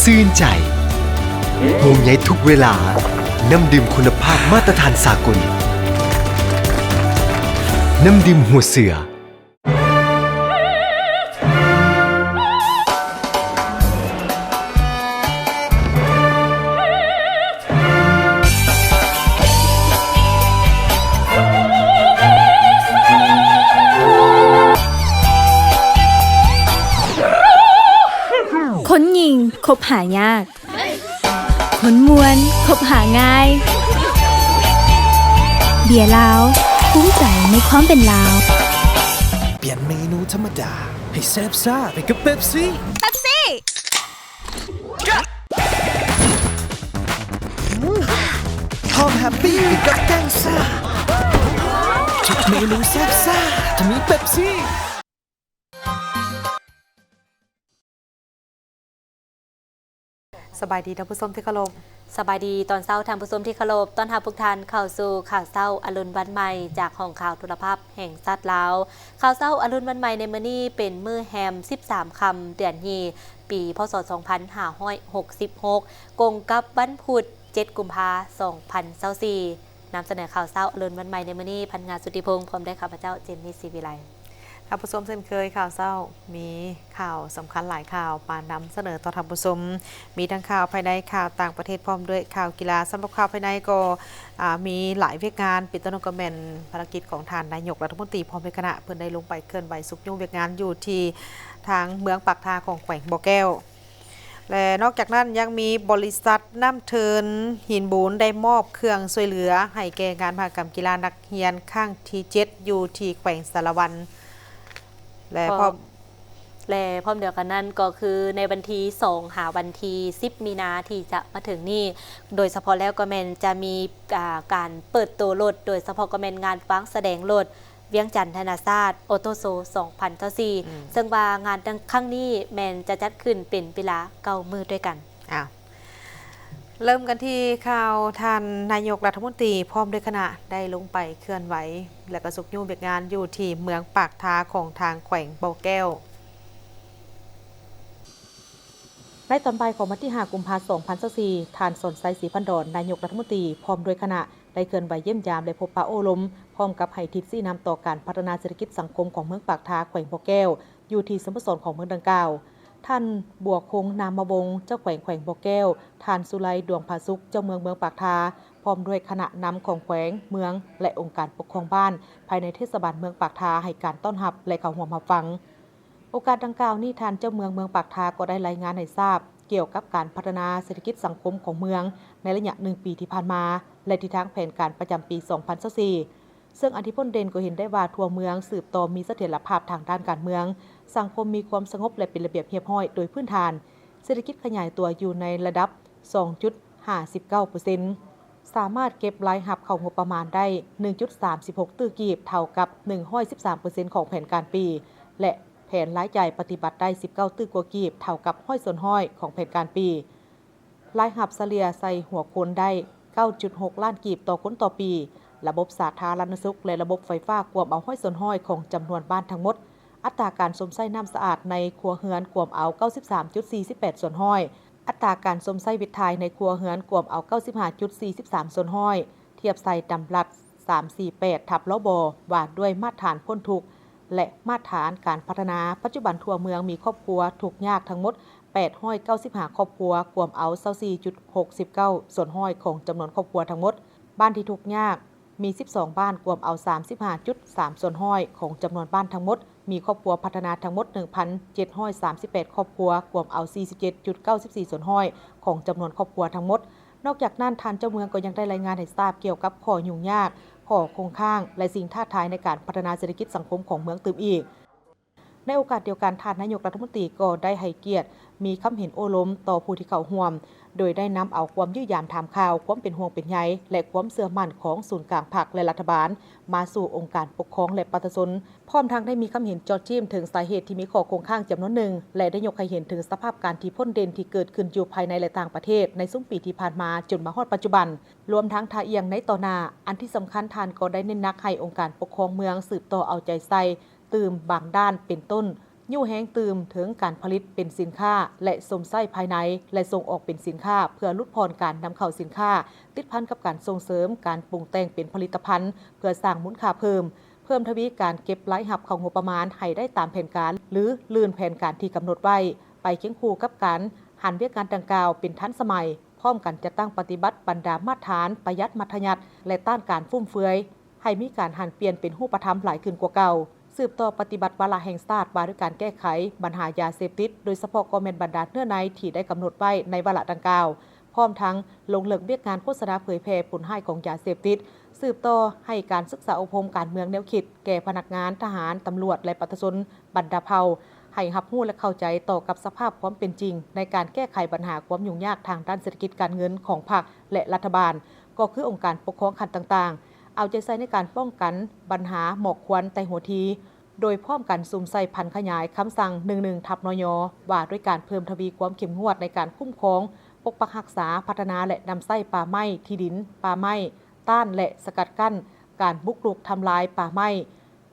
ຊື່ນໃຈ ຫ່ວງໃຍທຸກເວລາ. ນ້ຳດື່ມຄຸນນະພາບມາດຕະຖານສາກົນ. ນ້ຳດື່ມຫົວເສືອ. ຄົນຍິງຄົບຫາຍາກ. ຄົນມ່ວນຄົບຫາງ່າຍ. ເບຍລາວ ພູມໃຈໃນຄວາມເປັນລາວ. ປ່ຽນເມນູທຳມະດາໃຫ້ແຊບຊາໄປກັບເປັບຊີ. ເປັບຊີ ພ້ອມແຮັບປີ້ໄປກັບແກ້ງຊາ. ທຸກເມນູແຊບຊາ ຖ້າມີເປັບຊີ. ສະບາຍດີທ່ານຜູ້ຊົມທີ່ເຄົາລົບ. ສະບາຍດີຕອນເຊົ້າທ່ານຜູ້ຊົມທີ່ເຄົາລົບ. ຕ້ອນຮັບພວກທ່ານເຂົ້າສູ່ຂ່າວເຊົ້າອະລຸນວັນໃໝ່ ຈາກຫ້ອງຂ່າວໂທລະພາບແຫ່ງຊາດລາວ. ຂ່າວເຊົ້າອະລຸນວັນໃໝ່ໃນມື້ນີ້ເປັນມື້ແຮມສິບສາມຄ່ຳ ເດືອນຮີ່ ປີ ພ.ສ. ສອງພັນຫ້າຮ້ອຍຫົກສິບຫົກ ກົງກັບວັນພຸດ ເຈັດ ກຸມພາ ສອງພັນຊາວສີ່. ນຳສະເໜີຂ່າວເຊົ້າອະລຸນວັນໃໝ່ໃນມື້ນີ້ ພັນງາ ສຸດທິພົງ ພ້ອມດ້ວຍຂ້າພະເຈົ້າ ເຈນນີ ສີວິໄລ. ທ່ານຜູ້ຊົມ, ເຊັ່ນເຄີຍ, ຂ່າວເຊົ້າມີຂ່າວສຳຄັນຫຼາຍຂ່າວມານຳສະເໜີຕໍ່ທ່ານຜູ້ຊົມ. ມີທັງຂ່າວພາຍໃນ, ຂ່າວຕ່າງປະເທດ, ພ້ອມດ້ວຍຂ່າວກິລາ. ສຳລັບຂ່າວພາຍໃນກໍ ອາ ມີຫຼາຍວຽກງານ, ເປັນຕົ້ນກໍແມ່ນພາລະກິດຂອງທ່ານນາຍົກລັດຖະມົນຕີ ພ້ອມດ້ວຍຄະນະ, ເພິ່ນໄດ້ລົງໄປເຄື່ອນໄຫວຊຸກຍູ້ວຽກງານຢູ່ທີ່ທາງເມືອງປາກທາຂອງແຂວງບໍ່ແກ້ວ. ແລະ ນອກຈາກນັ້ນຍັງມີບໍລິສັດນ້ຳເທີນຫີນບູນ ໄດ້ມອບເຄື່ອງຊ່ວຍເຫຼືອໃຫ້ແກ່ງານມະຫະກຳກິລານັກຮຽນຄັ້ງທີເຈັດ ຢູ່ທີ່ແຂວງສາລະວັນ ແລະ ພ້ອມ ແລະ ພ້ອມດຽວກັນນັ້ນກໍຄືໃນວັນທີສອງ ຫາວັນທີສິບ ມີນາທີ່ຈະມາເຖິງນີ້ ໂດຍສະເພາະແລ້ວກໍແມ່ນຈະມີ ອາ ການເປີດໂຕລົດ ໂດຍສະເພາະກໍແມ່ນງານວາງສະແດງລົດ ວຽງຈັນນານາຊາດ Auto Show ສອງພັນຊາວສີ່ ອືມ ເຊິ່ງວ່າງານຄັ້ງນີ້ແມ່ນຈະຈັດຂຶ້ນເປັນເວລາເກົ້າມື້ດ້ວຍກັນ. ອ້າວ ເລີ່ມກັນທີ່ຂ່າວທ່ານນາຍົກລັດຖະມົນຕີ ພ້ອມດ້ວຍຄະນະ ໄດ້ລົງໄປເຄື່ອນໄຫວ ແລະ ກໍຊຸກຍູ້ວຽກງານຢູ່ທີ່ເມືອງປາກທາຂອງທາງແຂວງບໍ່ແກ້ວ. ໃນຕອນບ່າຍຂອງວັນທີຫ້າ ກຸມພາ ສອງພັນຊາວສີ່ ທ່ານ ສອນໄຊ ສີພັນດອນ ນາຍົກລັດຖະມົນຕີ ພ້ອມດ້ວຍຄະນະ ໄດ້ເຄື່ອນໄຫວຢ້ຽມຢາມ ແລະ ພົບປະໂອ້ລົມ ພ້ອມກັບໃຫ້ທິດຊີ້ນຳຕໍ່ການພັດທະນາເສດຖະກິດສັງຄົມຂອງເມືອງປາກທາ ແຂວງບໍ່ແກ້ວ ຢູ່ທີ່ສະໂມສອນຂອງເມືອງດັ່ງກ່າວ. ທ່ານ ບົວຄົງ ນາມະວົງ ເຈົ້າແຂວງແຂວງບໍ່ແກ້ວ, ທ່ານ ສຸໄລ ດວງຜາສຸກ ເຈົ້າເມືອງເມືອງປາກທາ ພ້ອມດ້ວຍຄະນະນຳຂອງແຂວງ, ເມືອງ ແລະ ອົງການປົກຄອງບ້ານ ພາຍໃນເທດສະບານເມືອງປາກທາ ໃຫ້ການຕ້ອນຮັບ ແລະ ເຂົ້າຮ່ວມຮັບຟັງ. ໂອກາດດັ່ງກ່າວນີ້, ທ່ານເຈົ້າເມືອງເມືອງປາກທາກໍໄດ້ລາຍງານໃຫ້ຊາບກ່ຽວກັບການພັດທະນາເສດຖະກິດສັງຄົມຂອງເມືອງໃນໄລຍະໜຶ່ງປີທີ່ຜ່ານມາ ແລະ ທິດທາງແຜນການປະຈຳປີສອງພັນຊາວສີ່ ເຊິ່ງອັນທີ່ພົ້ນເດັ່ນກໍເຫັນໄດ້ວ່າທົ່ວເມືອງສືບຕໍ່ມີສະຖຽນລະພາບທາງດ້ານການເມືອງ, ສັງຄົມມີຄວາມສະຫງົບ ແລະ ເປັນລະບຽບຮຽບຮ້ອຍໂດຍພື້ນຖານ, ເສດຖະກິດຂະຫຍາຍຕົວຢູ່ໃນລະດັບສອງຈຸດຫ້າສິບເກົ້າເປີເຊັນ, ສາມາດເກັບລາຍຮັບເຂົ້າງົບປະມານໄດ້ໜຶ່ງຈຸດສາມສິບຫົກຕື້ກີບ ເທົ່າກັບໜຶ່ງຮ້ອຍສິບສາມເປີເຊັນຂອງແຜນການປີ ແລະ ແຜນລາຍຈ່າຍປະຕິບັດໄດ້ສິບເກົ້າຕື້ກວ່າກີບ ເທົ່າກັບຮ້ອຍສ່ວນຮ້ອຍຂອງແຜນການປີ. ລາຍຮັບສະເລ່ຍໃສ່ຫົວຄົນໄດ້ເກົ້າຈຸດຫົກລ້ານກີບຕໍ່ຄົນຕໍ່ປີ. ລະບົບສາທາລະນະສຸກ ແລະ ລະບົບໄຟຟ້າກວມເອົາຮ້ອຍສ່ວນຮ້ອຍຂອງຈຳນວນບ້ານທັງໝົດ. ອັດຕາການຊົມໃຊ້ນ້ຳສະອາດໃນຄົວເຮືອນກວມເອົາເກົ້າສິບສາມຈຸດສີ່ສິບແປດສ່ວນຮ້ອຍ. ອັດຕາການຊົມໃຊ້ວິດຖ່າຍໃນຄົວເຮືອນກວມເອົາເກົ້າສິບຫ້າຈຸດສີ່ສິບສາມສ່ວນຮ້ອຍ. ທຽບໃສ່ດຳລັດສາມສີ່ແປດ ທັບ ລບ ວ່າດ້ວຍມາດຖານພົ້ນທຸກ ແລະ ມາດຖານການພັດທະນາ, ປັດຈຸບັນທົ່ວເມືອງມີຄອບຄົວທຸກຍາກທັງໝົດແປດຮ້ອຍເກົ້າສິບຫ້າຄອບຄົວ, ກວມເອົາຊາວສີ່ຈຸດຫົກສິບເກົ້າສ່ວນຮ້ອຍຂອງຈຳນວນຄອບຄົວທັງໝົດ. ບ້ານທີ່ທຸກຍາກມີສິບສອງບ້ານ, ກວມເອົາສາມສິບຫ້າຈຸດສາມສ່ວນຮ້ອຍຂອງຈຳນວນບ້ານທັງໝົດ. ມີຄອບຄົວພັດທະນາທັງໝົດໜຶ່ງພັນເຈັດຮ້ອຍສາມສິບແປດຄອບຄົວ, ກວມເອົາສີ່ສິບເຈັດຈຸດເກົ້າສິບສີ່ສ່ວນຮ້ອຍຂອງຈຳນວນຄອບຄົວທັງໝົດ. ນອກຈາກນັ້ນ, ທ່ານເຈົ້າເມືອງກໍຍັງໄດ້ລາຍງານໃຫ້ຊາບກ່ຽວກັບຂໍ້ຫຍຸ້ງຍາກ, ຂໍ້ຄົງຄ້າງ ແລະ ສິ່ງທ້າທາຍໃນການພັດທະນາເສດຖະກິດສັງຄົມຂອງເມືອງຕື່ມອີກ. ໃນໂອກາດດຽວກັນ, ທ່ານນາຍົກລັດຖະມົນຕີກໍໄດ້ໃຫ້ກຽດມີຄຳເຫັນໂອ້ລົມຕໍ່ຜູ້ທີ່ເຂົ້າຮ່ວມ, ໂດຍໄດ້ນຳເອົາຄວາມຢ້ຽມຢາມຖາມຂ່າວ, ຄວາມເປັນຫ່ວງເປັນໃຍ ແລະ ຄວາມເຊື່ອໝັ້ນຂອງສູນກາງພັກ ແລະ ລັດຖະບານ ມາສູ່ອົງການປົກຄອງ ແລະ ປະຊາຊົນ. ພ້ອມທັງໄດ້ມີຄຳເຫັນເຈາະຈີ້ມເຖິງສາເຫດທີ່ມີຂໍ້ຄົງຄ້າງຈຳນວນໜຶ່ງ ແລະ ໄດ້ຍົກໃຫ້ເຫັນເຖິງສະພາບການທີ່ພົ້ນເດັ່ນທີ່ເກີດຂຶ້ນຢູ່ພາຍໃນ ແລະ ຕ່າງປະເທດໃນຊຸມປີທີ່ຜ່ານມາຈົນມາຮອດປັດຈຸບັນ, ລວມທັງທ່າອ່ຽງໃນຕໍ່ໜ້າ. ອັນທີ່ສຳຄັນ, ທ່ານກໍໄດ້ເນັ້ນໜັກໃຫ້ອົງການປົກຄອງເມືອງສືບຕໍ່ເອົາໃຈໃສ່ຕື່ມບາງດ້ານ ເປັນຕົ້ນ ຍູ້ແຮງຕື່ມເຖິງການຜະລິດເປັນສິນຄ້າ ແລະ ຊົມໃຊ້ພາຍໃນ ແລະ ສົ່ງອອກເປັນສິນຄ້າ ເພື່ອຫຼຸດຜ່ອນການນຳເຂົ້າສິນຄ້າ ຕິດພັນກັບການສົ່ງເສີມການປຸງແຕ່ງເປັນຜະລິດຕະພັນ ເພື່ອສ້າງມູນຄ່າເພີ່ມ, ເພີ່ມທະວີການເກັບລາຍຮັບເຂົ້າງົບປະມານໃຫ້ໄດ້ຕາມແຜນການ ຫຼື ລື່ນແຜນການທີ່ກຳນົດໄວ້, ໄປຄຽງຄູ່ກັບການຫັນວຽກງານດັ່ງກ່າວເປັນທັນສະໄໝ, ພ້ອມກັນຈັດຕັ້ງປະຕິບັດບັນດາມາດຖານປະຢັດມັດທະຍັດ ແລະ ຕ້ານການຟຸມເຟືອຍ ໃຫ້ມີການຫັນປ່ຽນເປັນຮູບປະທຳຫຼາຍຂຶ້ນກວ່າເກົ່າ, ສືບຕໍ່ປະຕິບັດວາລະແຫ່ງຊາດວ່າດ້ວຍການແກ້ໄຂບັນຫາຢາເສບຕິດ, ໂດຍສະເພາະກໍແມ່ນບັນດາເນື້ອໃນທີ່ໄດ້ກຳນົດໄວ້ໃນວາລະດັ່ງກ່າວ, ພ້ອມທັງລົງເລິກວຽກງານໂຄສະນາເຜີຍແຜ່ຜົນຮ້າຍຂອງຢາເສບຕິດ, ສືບຕໍ່ໃຫ້ການສຶກສາອົບຮົມການເມືອງແນວຄິດແກ່ພະນັກງານ, ທະຫານ, ຕຳຫຼວດ ແລະ ປະຊາຊົນບັນດາເຜົ່າ ໃຫ້ຮັບຮູ້ ແລະ ເຂົ້າໃຈຕໍ່ກັບສະພາບຄວາມເປັນຈິງໃນການແກ້ໄຂບັນຫາຄວາມຫຍຸ້ງຍາກທາງດ້ານເສດຖະກິດການເງິນຂອງພັກ ແລະ ລັດຖະບານ, ກໍຄືອົງການປົກຄອງຂັ້ນຕ່າງໆ ເອົາໃຈໃສ່ໃນການປ້ອງກັນບັນຫາໝອກຄວັນໄຕຫົວທີ, ໂດຍພ້ອມກັນສຸມໃສ່ຜັນຂະຫຍາຍຄຳສັ່ງ ໜຶ່ງໜຶ່ງ ທັບ ນຍ ວ່າດ້ວຍການເພີ່ມທະວີຄວາມເຂັ້ມງວດໃນການຄຸ້ມຄອງ, ປົກປັກຮັກສາ, ພັດທະນາ ແລະ ນຳໃຊ້ປ່າໄມ້, ທີ່ດິນ, ປ່າໄມ້, ຕ້ານ ແລະ ສະກັດກັ້ນການບຸກລຸກທຳລາຍປ່າໄມ້,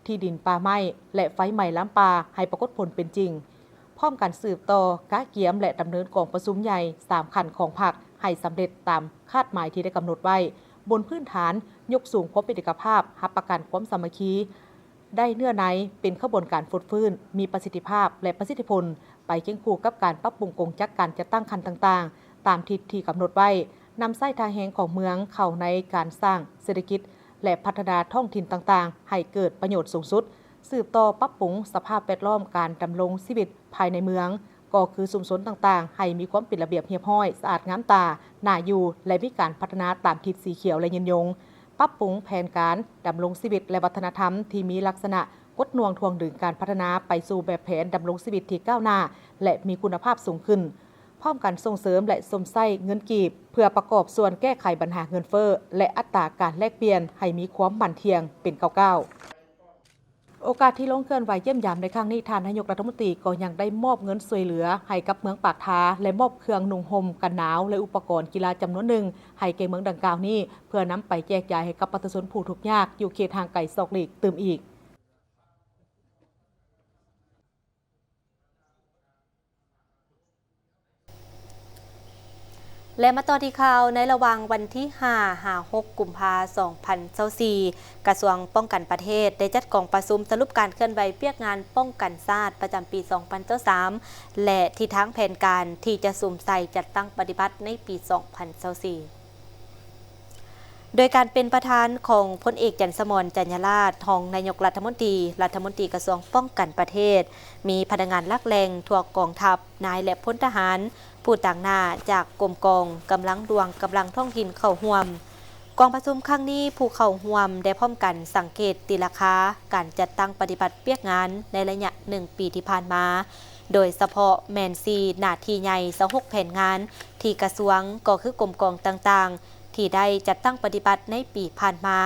ທີ່ດິນ, ປ່າໄມ້ ແລະ ໄຟໄໝ້ລາມປ່າ ໃຫ້ປາກົດຜົນເປັນຈິງ. ພ້ອມກັນສືບຕໍ່ກະກຽມ ແລະ ດຳເນີນກອງປະຊຸມໃຫຍ່ສາມຂັ້ນຂອງພັກໃຫ້ສຳເລັດຕາມຄາດໝາຍທີ່ໄດ້ກຳນົດໄວ້, ບົນພື້ນຖານຍົກສູງຄວາມເປັນເອກະພາບ, ຮັບປະກັນຄວາມສາມັກຄີ, ໄດ້ເນື້ອໃນເປັນຂະບວນການຟົດຟື້ນ, ມີປະສິດທິພາບ ແລະ ປະສິດທິຜົນ, ໄປຄຽງຄູ່ກັບການປັບປຸງກົງຈັກການຈັດຕັ້ງຂັ້ນຕ່າງໆ ຕາມທິດທີ່ກຳນົດໄວ້, ນຳໃຊ້ທ່າແຮງຂອງເມືອງເຂົ້າໃນການສ້າງເສດຖະກິດ ແລະ ພັດທະນາທ້ອງຖິ່ນຕ່າງໆ ໃຫ້ເກີດປະໂຫຍດສູງສຸດ, ສືບຕໍ່ປັບປຸງສະພາບແວດລ້ອມການດຳລົງຊີວິດພາຍໃນເມືອງ, ກໍຄືຊຸມຊົນຕ່າງໆ ໃຫ້ມີຄວາມເປັນລະບຽບຮຽບຮ້ອຍ, ສະອາດງາມຕາ, ໜ້າຢູ່ ແລະ ມີການພັດທະນາຕາມທິດສີຂຽວ ແລະ ຍືນຍົງ, ປັບປຸງແຜນການດຳລົງຊີວິດ ແລະ ວັດທະນະທຳທີ່ມີລັກສະນະກົດໜ່ວງຖ່ວງດຶງການພັດທະນາໄປສູ່ແບບແຜນດຳລົງຊີວິດທີ່ກ້າວໜ້າ ແລະ ມີຄຸນນະພາບສູງຂຶ້ນ, ພ້ອມກັນສົ່ງເສີມ ແລະ ຊົມໃຊ້ເງິນກີບ ເພື່ອປະກອບສ່ວນແກ້ໄຂບັນຫາເງິນເຟີ້ ແລະ ອັດຕາການແລກປ່ຽນໃຫ້ມີຄວາມໝັ້ນທ່ຽງເປັນກ້າວໆ. ໂອກາດທີ່ລົງເຄື່ອນໄຫວຢ້ຽມຢາມໃນຄັ້ງນີ້, ທ່ານນາຍົກລັດຖະມົນຕີກໍຍັງໄດ້ມອບເງິນຊ່ວຍເຫຼືອໃຫ້ກັບເມືອງປາກທາ ແລະ ມອບເຄື່ອງນຸ່ງຫົ່ມກັນໜາວ ແລະ ອຸປະກອນກິລາຈຳນວນໜຶ່ງ ໃຫ້ແກ່ເມືອງດັ່ງກ່າວນີ້ ເພື່ອນຳໄປແຈກຢາຍໃຫ້ກັບປະຊາຊົນຜູ້ທຸກຍາກຢູ່ເຂດຫ່າງໄກສອກຫຼີກຕື່ມອີກ. ແລະ ມາຕໍ່ທີ່ຂ່າວໃນລະຫວ່າງວັນທີຫ້າຫາຫົກ ກຸມພາ ສອງພັນຊາວສີ່ ກະຊວງປ້ອງກັນປະເທດໄດ້ຈັດກອງປະຊຸມສະຫຼຸບການເຄື່ອນໄຫວວຽກງານປ້ອງກັນຊາດປະຈຳປີສອງພັນຊາວສາມ ແລະ ທິດທາງແຜນການທີ່ຈະສຸມໃສ່ຈັດຕັ້ງປະຕິບັດໃນປີສອງພັນຊາວສີ່. ໂດຍການເປັນປະທານຂອງພົນເອກ ຈັນສະໝອນ ຈັນຍາລາດ ຮອງນາຍົກລັດຖະມົນຕີ, ລັດຖະມົນຕີກະຊວງປ້ອງກັນປະເທດ, ມີພະນັກງານຫຼັກແຫຼ່ງທົ່ວກອງທັບ, ນາຍ ແລະ ພົນທະຫານ, ຜູ້ຕາງໜ້າຈາກກົມກອງ, ກຳລັງດວງ, ກຳລັງທ້ອງຖິ່ນເຂົ້າຮ່ວມ. ກອງປະຊຸມຄັ້ງນີ້ ຜູ້ເຂົ້າຮ່ວມໄດ້ພ້ອມກັນສັງເກດຕີລາຄາການຈັດຕັ້ງປະຕິບັດວຽກງານໃນໄລຍະໜຶ່ງປີທີ່ຜ່ານມາ, ໂດຍສະເພາະແມ່ນສີ່ໜ້າທີ່ໃຫຍ່ ຊາວຫົກແຜນງານ ທີ່ກະຊວງ ກໍຄືກົມກອງຕ່າງໆ ທີ່ໄດ້ຈັດຕັ້ງປະຕິບັດໃນປີຜ່ານມາ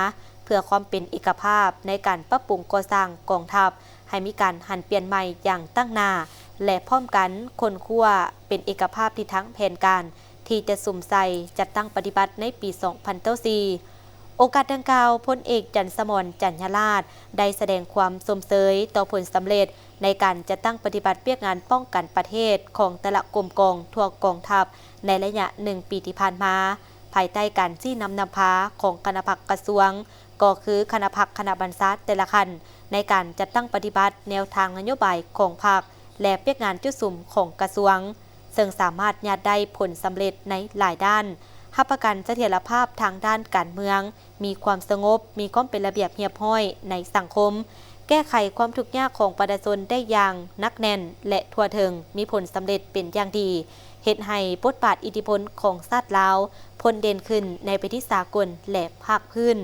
ເພື່ອຄວາມເປັນເອກະພາບໃນການປັບປຸງກໍ່ສ້າງກອງທັບ ໃຫ້ມີການຫັນປ່ຽນໃໝ່ຢ່າງຕັ້ງໜ້າ ແລະ ພ້ອມກັນຄົ້ນຄວ້າເປັນເອກະພາບທິດທາງແຜນການ ທີ່ຈະສຸມໃສ່ຈັດຕັ້ງປະຕິບັດໃນປີສອງພັນຊາວສີ່. ໂອກາດດັ່ງກ່າວ, ພົນເອກ ຈັນສະໝອນ ຈັນຍາລາດ ໄດ້ສະແດງຄວາມຊົມເຊີຍຕໍ່ຜົນສຳເລັດໃນການຈັດຕັ້ງປະຕິບັດວຽກງານປ້ອງກັນປະເທດຂອງແຕ່ລະກົມກອງທົ່ວກອງທັບໃນໄລຍະໜຶ່ງປີທີ່ຜ່ານມາ, ພາຍໃຕ້ການຊີ້ນຳນຳພາຂອງຄະນະພັກກະຊວງ, ກໍຄືຄະນະພັກຄະນະບັນຊາແຕ່ລະຂັ້ນ ໃນການຈັດຕັ້ງປະຕິບັດແນວທາງນະໂຍບາຍຂອງພັກ ແລະ ວຽກງານຈຸດສຸມຂອງກະຊວງ, ເຊິ່ງສາມາດຍາດໄດ້ຜົນສຳເລັດໃນຫຼາຍດ້ານ, ຮັບປະກັນສະຖຽນລະພາບທາງດ້ານການເມືອງ, ມີຄວາມສະຫງົບ, ມີຄວາມເປັນລະບຽບຮຽບຮ້ອຍໃນສັງຄົມ, ແກ້ໄຂຄວາມທຸກຍາກຂອງປະຊາຊົນໄດ້ຢ່າງໜັກແໜ້ນ ແລະ ທົ່ວເຖິງ, ມີຜົນສຳເລັດເປັນຢ່າງດີ, ເຮັດໃຫ້ບົດບາດອິດທິພົນຂອງຊາດລາວພົ້ນເດັ່ນຂຶ້ນໃນເວທີສາກົນ ແລະ ພາກພື້ນ.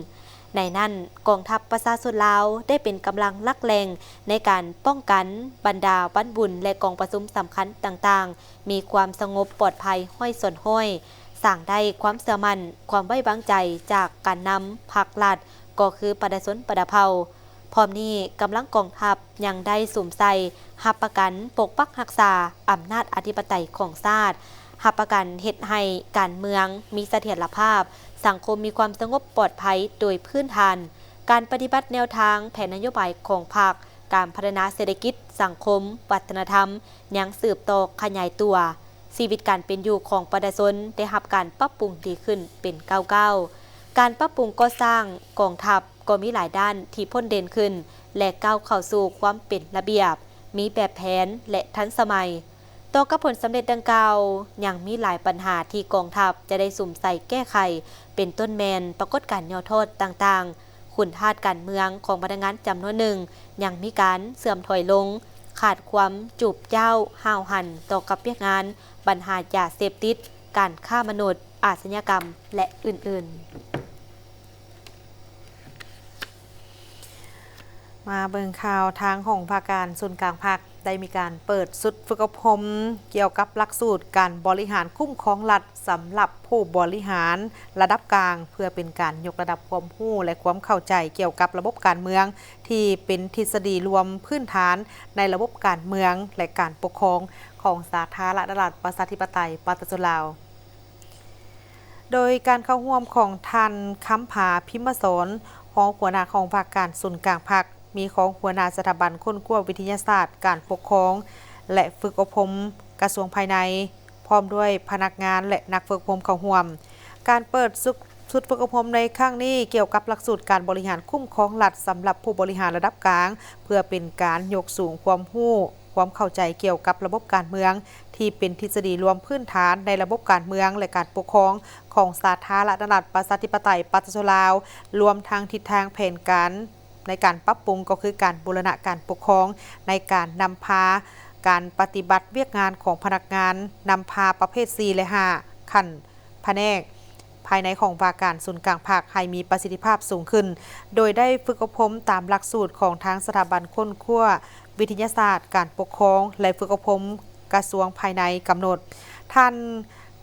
ໃນນັ້ນ, ກອງທັບປະຊາຊົນລາວໄດ້ເປັນກຳລັງຫຼັກແຫຼ່ງໃນການປ້ອງກັນບັນດາວັນບຸນ ແລະ ກອງປະຊຸມສຳຄັນຕ່າງໆ, ມີຄວາມສະຫງົບປອດໄພຮ້ອຍສ່ວນຮ້ອຍ, ສ້າງໄດ້ຄວາມເຊື່ອໝັ້ນ, ຄວາມໄວ້ວາງໃຈຈາກການນຳພັກລັດ, ກໍຄືປະຊາຊົນບັນດາເຜົ່າ. ພ້ອມນີ້, ກຳລັງກອງທັບຍັງໄດ້ສຸມໃສ່ຮັບປະກັນປົກປັກຮັກສາອຳນາດອະທິປະໄຕຂອງຊາດ, ຮັບປະກັນເຮັດໃຫ້ການເມືອງມີສະຖຽນລະພາບ, ສັງຄົມມີຄວາມສະຫງົບປອດໄພໂດຍພື້ນຖານ, ການປະຕິບັດແນວທາງແຜນນະໂຍບາຍຂອງພັກ ການພັດທະນາເສດຖະກິດ, ສັງຄົມ, ວັດທະນະທຳ ຍັງສືບຕໍ່ຂະຫຍາຍຕົວ, ຊີວິດການເປັນຢູ່ຂອງປະຊາຊົນໄດ້ຮັບການປັບປຸງດີຂຶ້ນເປັນກ້າວໆ. ການປັບປຸງກໍ່ສ້າງກອງທັບກໍມີຫຼາຍດ້ານທີ່ພົ້ນເດັ່ນຂຶ້ນ ແລະ ກ້າວເຂົ້າສູ່ຄວາມເປັນລະບຽບ, ມີແບບແຜນ ແລະ ທັນສະໄໝ. ຕໍ່ກັບຜົນສຳເລັດດັ່ງກ່າວ, ຍັງມີຫຼາຍບັນຫາທີ່ກອງທັບຈະໄດ້ສຸມໃສ່ແກ້ໄຂ, ເປັນຕົ້ນແມ່ນປາກົດການຫຍໍ້ທໍ້ຕ່າງໆ, ຂຸນທາດການເມືອງຂອງພະນັກງານຈຳນວນໜຶ່ງຍັງມີການເສື່ອມຖອຍລົງ, ຂາດຄວາມຈູບຈ້າວຫ້າວຫັນຕໍ່ກັບວຽກງານ, ບັນຫາຢາເສບຕິດ, ການຄ້າມະນຸດ, ອາຊະຍາກຳ ແລະ ອື່ນໆ. ມາເບິ່ງຂ່າວທາງຫ້ອງວ່າການສູນກາງພັກ ໄດ້ມີການເປີດຊຸດຝຶກອົບຮົມກ່ຽວກັບຫຼັກສູດການບໍລິຫານຄຸ້ມຄອງລັດ ສຳລັບຜູ້ບໍລິຫານລະດັບກາງ ເພື່ອເປັນການຍົກລະດັບຄວາມຮູ້ ແລະ ຄວາມເຂົ້າໃຈກ່ຽວກັບລະບົບການເມືອງ ທີ່ເປັນທິດສະດີລວມພື້ນຖານໃນລະບົບການເມືອງ ແລະ ການປົກຄອງຂອງສາທາລະນະລັດ ປະຊາທິປະໄຕ ປະຊາຊົນລາວ. ໂດຍການເຂົ້າຮ່ວມຂອງທ່ານ ຄຳຜາ ພິມມະສອນ ຮອງຫົວໜ້າຫ້ອງວ່າການສູນກາງພັກ, ມີຮອງຫົວໜ້າສະຖາບັນຄົ້ນຄວ້າວິທະຍາສາດການປົກຄອງ ແລະ ຝຶກອົບຮົມກະຊວງພາຍໃນ, ພ້ອມດ້ວຍພະນັກງານ ແລະ ນັກຝຶກອົບຮົມເຂົ້າຮ່ວມ. ການເປີດຊຸດ ຊຸດຝຶກອົບຮົມໃນຄັ້ງນີ້ ກ່ຽວກັບຫຼັກສູດການບໍລິຫານຄຸ້ມຄອງລັດ ສຳລັບຜູ້ບໍລິຫານລະດັບກາງ ເພື່ອເປັນການຍົກສູງຄວາມຮູ້, ຄວາມເຂົ້າໃຈກ່ຽວກັບລະບົບການເມືອງ ທີ່ເປັນທິດສະດີລວມພື້ນຖານໃນລະບົບການເມືອງ ແລະ ການປົກຄອງຂອງສາທາລະນະລັດ ປະຊາທິປະໄຕ ປະຊາຊົນລາວ, ລວມທັງທິດທາງແຜນການໃນການປັບປຸງ ກໍຄືການບູລະນະການປົກຄອງ, ໃນການນຳພາການປະຕິບັດວຽກງານຂອງພະນັກງານ, ນຳພາປະເພດສີ່ ແລະ ຫ້າ ຂັ້ນພະແນກ ພາຍໃນຂອງວ່າການສູນກາງພັກໃຫ້ມີປະສິດທິພາບສູງຂຶ້ນ, ໂດຍໄດ້ຝຶກອົບຮົມຕາມຫຼັກສູດຂອງທາງສະຖາບັນຄົ້ນຄວ້າວິທະຍາສາດການປົກຄອງ ແລະ ຝຶກອົບຮົມກະຊວງພາຍໃນກຳນົດ. ທ່ານ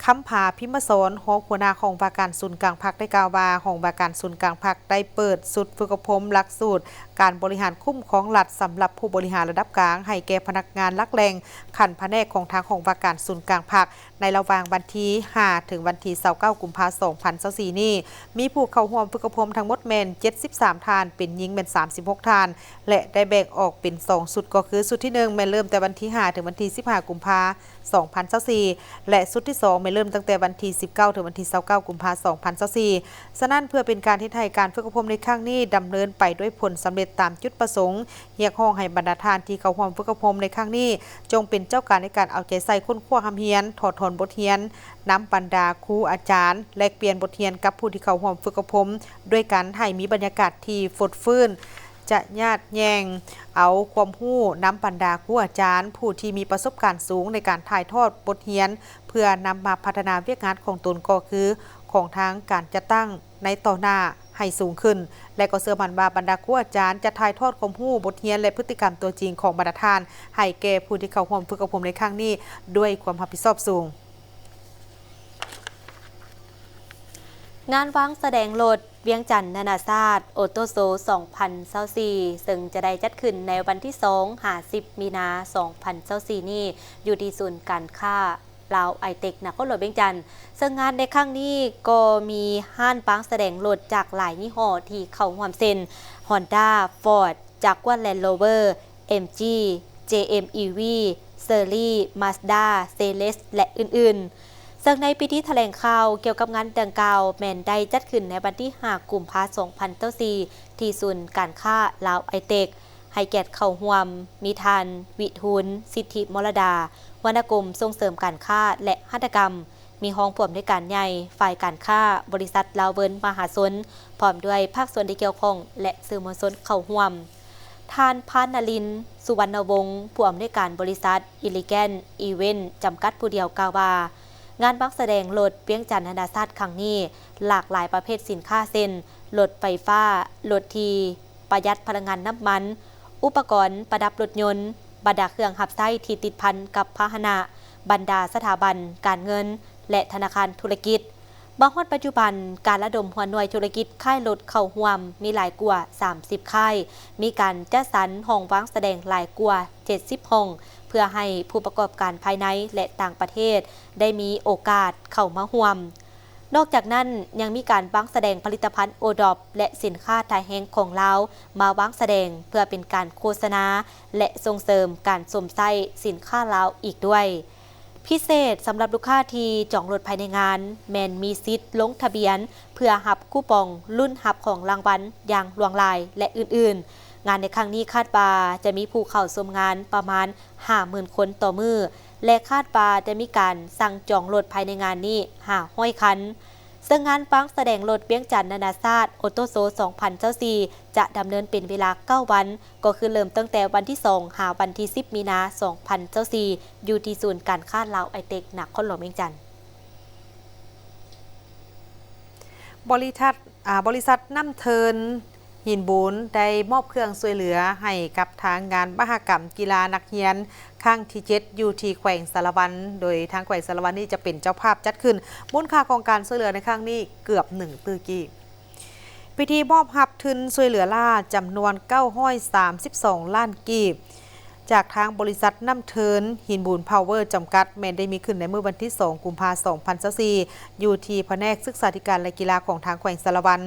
ຄຳຜາ ພິມມະສອນ ຮອງຫົວໜ້າຫ້ອງວ່າການສູນກາງພັກ ໄດ້ກ່າວວ່າ ຫ້ອງວ່າການສູນກາງພັກໄດ້ເປີດຊຸດຝຶກອົບຮົມຫຼັກສູດການບໍລິຫານຄຸ້ມຄອງລັດ ສຳລັບຜູ້ບໍລິຫານລະດັບກາງ ໃຫ້ແກ່ພະນັກງານຫຼັກແຫຼ່ງຂັ້ນພະແນກຂອງທາງຫ້ອງວ່າການສູນກາງພັກ ໃນລະຫວ່າງວັນທີຫ້າ ເຖິງວັນທີຊາວເກົ້າ ກຸມພາ ສອງພັນຊາວສີ່ນີ້ ມີຜູ້ເຂົ້າຮ່ວມຝຶກອົບຮົມທັງໝົດແມ່ນເຈັດສິບສາມທ່ານ, ເປັນຍິງແມ່ນສາມສິບຫົກທ່ານ ແລະ ໄດ້ແບ່ງອອກເປັນສອງຊຸດ ກໍຄືຊຸດທີໜຶ່ງ ແມ່ນເລີ່ມແຕ່ວັນທີຫ້າ ເຖິງວັນທີສິບຫ້າ ກຸມພາ ສອງພັນຊາວສີ່ ແລະ ຊຸດທີສອງ ແມ່ນເລີ່ມຕັ້ງແຕ່ວັນທີສິບເກົ້າ ເຖິງວັນທີຊາວເກົ້າ ກຸມພາ ສອງພັນຊາວສີ່. ສະນັ້ນ, ເພື່ອເປັນການເຮັດໃຫ້ການຝຶກອົບຮົມໃນຄັ້ງນີ້ດຳເນີນໄປດ້ວຍຜົນສຳເລັດຕາມຈຸດປະສົງ, ຮຽກຮ້ອງໃຫ້ບັນດາທ່ານທີ່ເຂົ້າຮ່ວມຝຶກອົບຮົມໃນຄັ້ງນີ້ ຈົ່ງເປັນເຈົ້າການໃນການເອົາໃຈໃສ່ຄົ້ນຄວ້າຮ່ຳຮຽນ, ຖອດຖອນບົດຮຽນນຳບັນດາຄູອາຈານ, ແລກປ່ຽນບົດຮຽນກັບຜູ້ທີ່ເຂົ້າຮ່ວມຝຶກອົບຮົມດ້ວຍກັນ, ໃຫ້ມີບັນຍາກາດທີ່ຟົດຟື້ນ, ຈະຍາດແຍ່ງເອົາຄວາມຮູ້ນຳບັນດາຄູອາຈານຜູ້ທີ່ມີປະສົບການສູງໃນການຖ່າຍທອດບົດຮຽນ ເພື່ອນຳມາພັດທະນາວຽກງານຂອງຕົນ ກໍຄືຂອງທາງການຈັດຕັ້ງໃນຕໍ່ໜ້າໃຫ້ສູງຂຶ້ນ ແລະ ກໍເຊື່ອໝັ້ນວ່າບັນດາຄູອາຈານຈະຖ່າຍທອດຄວາມຮູ້, ບົດຮຽນ ແລະ ພຶດຕິກຳຕົວຈິງຂອງບັນດາທ່ານ ໃຫ້ແກ່ຜູ້ທີ່ເຂົ້າຮ່ວມຝຶກອົບຮົມໃນຄັ້ງນີ້ດ້ວຍຄວາມຮັບຜິດຊອບສູງ. ງານວາງສະແດງລົດວຽງຈັນນານາຊາດໂອໂຕໂຊສອງພັນຊາວສີ່ ເຊິ່ງຈະໄດ້ຈັດຂຶ້ນໃນວັນທີສອງຫາສິບມີນາສອງພັນຊາວສີ່ນີ້ ຢູ່ທີ່ສູນການຄ້າລາວໄອເຕັກ ນະຄອນຫຼວງວຽງຈັນ. ເຊິ່ງງານໃນຄັ້ງນີ້ກໍມີຮ້ານວາງສະແດງລົດຈາກຫຼາຍຍີ່ຫໍ້ທີ່ເຂົ້າຮ່ວມເຊັ່ນ ຮອນດ້າ, ຟອດ, ຈາກວາ ແລນໂຣເວີ, ເອັມຈີ, ເຈເອັມອີວີ, ເຊີຣີ, ມາສດ້າ, ເຊເລສ ແລະ ອື່ນໆ. ເຊິ່ງໃນພິທີຖະແຫຼງຂ່າວກ່ຽວກັບງານດັ່ງກ່າວ ແມ່ນໄດ້ຈັດຂຶ້ນໃນວັນທີຫ້າ ກຸມພາ ສອງພັນຊາວສີ່ ທີ່ສູນການຄ້າລາວໄອເຕັກ, ໃຫ້ກຽດເຂົ້າຮ່ວມມີທ່ານ ວິທູນ ສິດທິມໍລະດາ ຫົວໜ້າກົມສົ່ງເສີມການຄ້າ ແລະ ຫັດຖະກຳ, ມີຮອງຜູ້ອຳນວຍການໃຫຍ່ຝ່າຍການຄ້າ ບໍລິສັດລາວເວີນມະຫາຊົນ ພ້ອມດ້ວຍພາກສ່ວນທີ່ກ່ຽວຂ້ອງ ແລະ ສື່ມວນຊົນເຂົ້າຮ່ວມ. ທ່ານ ພານນະລິນ ສຸວັນນະວົງ ຜູ້ອຳນວຍການບໍລິສັດ ອີລີແກນ ອີເວັນ ຈຳກັດຜູ້ດຽວ ກ່າວວ່າ ງານວາງສະແດງລົດວຽງຈັນນານາຊາດຄັ້ງນີ້ ຫຼາກຫຼາຍປະເພດສິນຄ້າເຊັ່ນ ລົດໄຟຟ້າ, ລົດທີ່ປະຢັດພະລັງງານນ້ຳມັນ, ອຸປະກອນປະດັບລົດຍົນ, ບັນດາເຄື່ອງຮັບໃຊ້ທີ່ຕິດພັນກັບພາຫະນະ, ບັນດາສະຖາບັນການເງິນ ແລະ ທະນາຄານທຸລະກິດ. ມາຮອດປັດຈຸບັນ, ການລະດົມຫົວໜ່ວຍທຸລະກິດຄ້າຍລົດເຂົ້າຮ່ວມມີຫຼາຍກວ່າສາມສິບຄ້າຍ, ມີການຈັດສັນຫ້ອງວາງສະແດງຫຼາຍກວ່າເຈັດສິບຫ້ອງ ເພື່ອໃຫ້ຜູ້ປະກອບການພາຍໃນ ແລະ ຕ່າງປະເທດໄດ້ມີໂອກາດເຂົ້າມາຮ່ວມ. ນອກຈາກນັ້ນ ຍັງມີການວາງສະແດງຜະລິດຕະພັນໂອດອບ ແລະ ສິນຄ້າທ່າແຮງຂອງລາວ ມາວາງສະແດງ ເພື່ອເປັນການໂຄສະນາ ແລະ ສົ່ງເສີມການຊົມໃຊ້ສິນຄ້າລາວອີກດ້ວຍ. ພິເສດສຳລັບລູກຄ້າທີ່ຈອງລົດພາຍໃນງານ ແມ່ນມີສິດລົງທະບຽນເພື່ອຮັບຄູປອງລຸ້ນຮັບຂອງລາງວັນຢ່າງຫຼວງຫຼາຍ ແລະ ອື່ນໆ. ງານໃນຄັ້ງນີ້ຄາດວ່າຈະມີຜູ້ເຂົ້າຊົມງານປະມານຫ້າໝື່ນຄົນຕໍ່ມື້ ແລະ ຄາດວ່າຈະມີການສັ່ງຈອງລົດພາຍໃນງານນີ້ຫ້າຮ້ອຍຄັນ. ເຊິ່ງງານວາງສະແດງລົດວຽງຈັນນານາຊາດໂອໂຕໂຊສອງພັນຊາວສີ່ ຈະດຳເນີນເປັນເວລາເກົ້າວັນ, ກໍຄືເລີ່ມຕັ້ງແຕ່ວັນທີສອງ ຫາວັນທີສິບ ມີນາ ສອງພັນຊາວສີ່ ຢູ່ທີ່ສູນການຄ້າລາວໄອເຕັກ ນະຄອນຫຼວງວຽງຈັນ. ບໍລິທັດ ອາ ບໍລິສັດນ້ຳເທີນ ຫີນບູນ ໄດ້ມອບເຄື່ອງຊ່ວຍເຫຼືອໃຫ້ກັບທາງງານມະຫະກຳກິລານັກຮຽນຄັ້ງທີເຈັດ ຢູ່ທີ່ແຂວງສາລະວັນ, ໂດຍທາງແຂວງສາລະວັນນີ້ຈະເປັນເຈົ້າພາບຈັດຂຶ້ນ. ມູນຄ່າຂອງການຊ່ວຍເຫຼືອໃນຄັ້ງນີ້ເກືອບໜຶ່ງຕື້ກີບ. ພິທີມອບຮັບທຶນຊ່ວຍເຫຼືອລ້າຈຳນວນເກົ້າຮ້ອຍສາມສິບສອງລ້ານກີບ ຈາກທາງບໍລິສັດນ້ຳເທີນຫີນບູນພາວເວີຈຳກັດ ແມ່ນໄດ້ມີຂຶ້ນໃນມື້ວັນທີສອງ ກຸມພາ ສອງພັນຊາວສີ່ ຢູ່ທີ່ພະແນກສຶກສາທິການ ແລະ ກິລາຂອງທາງແຂວງສາລະວັນ.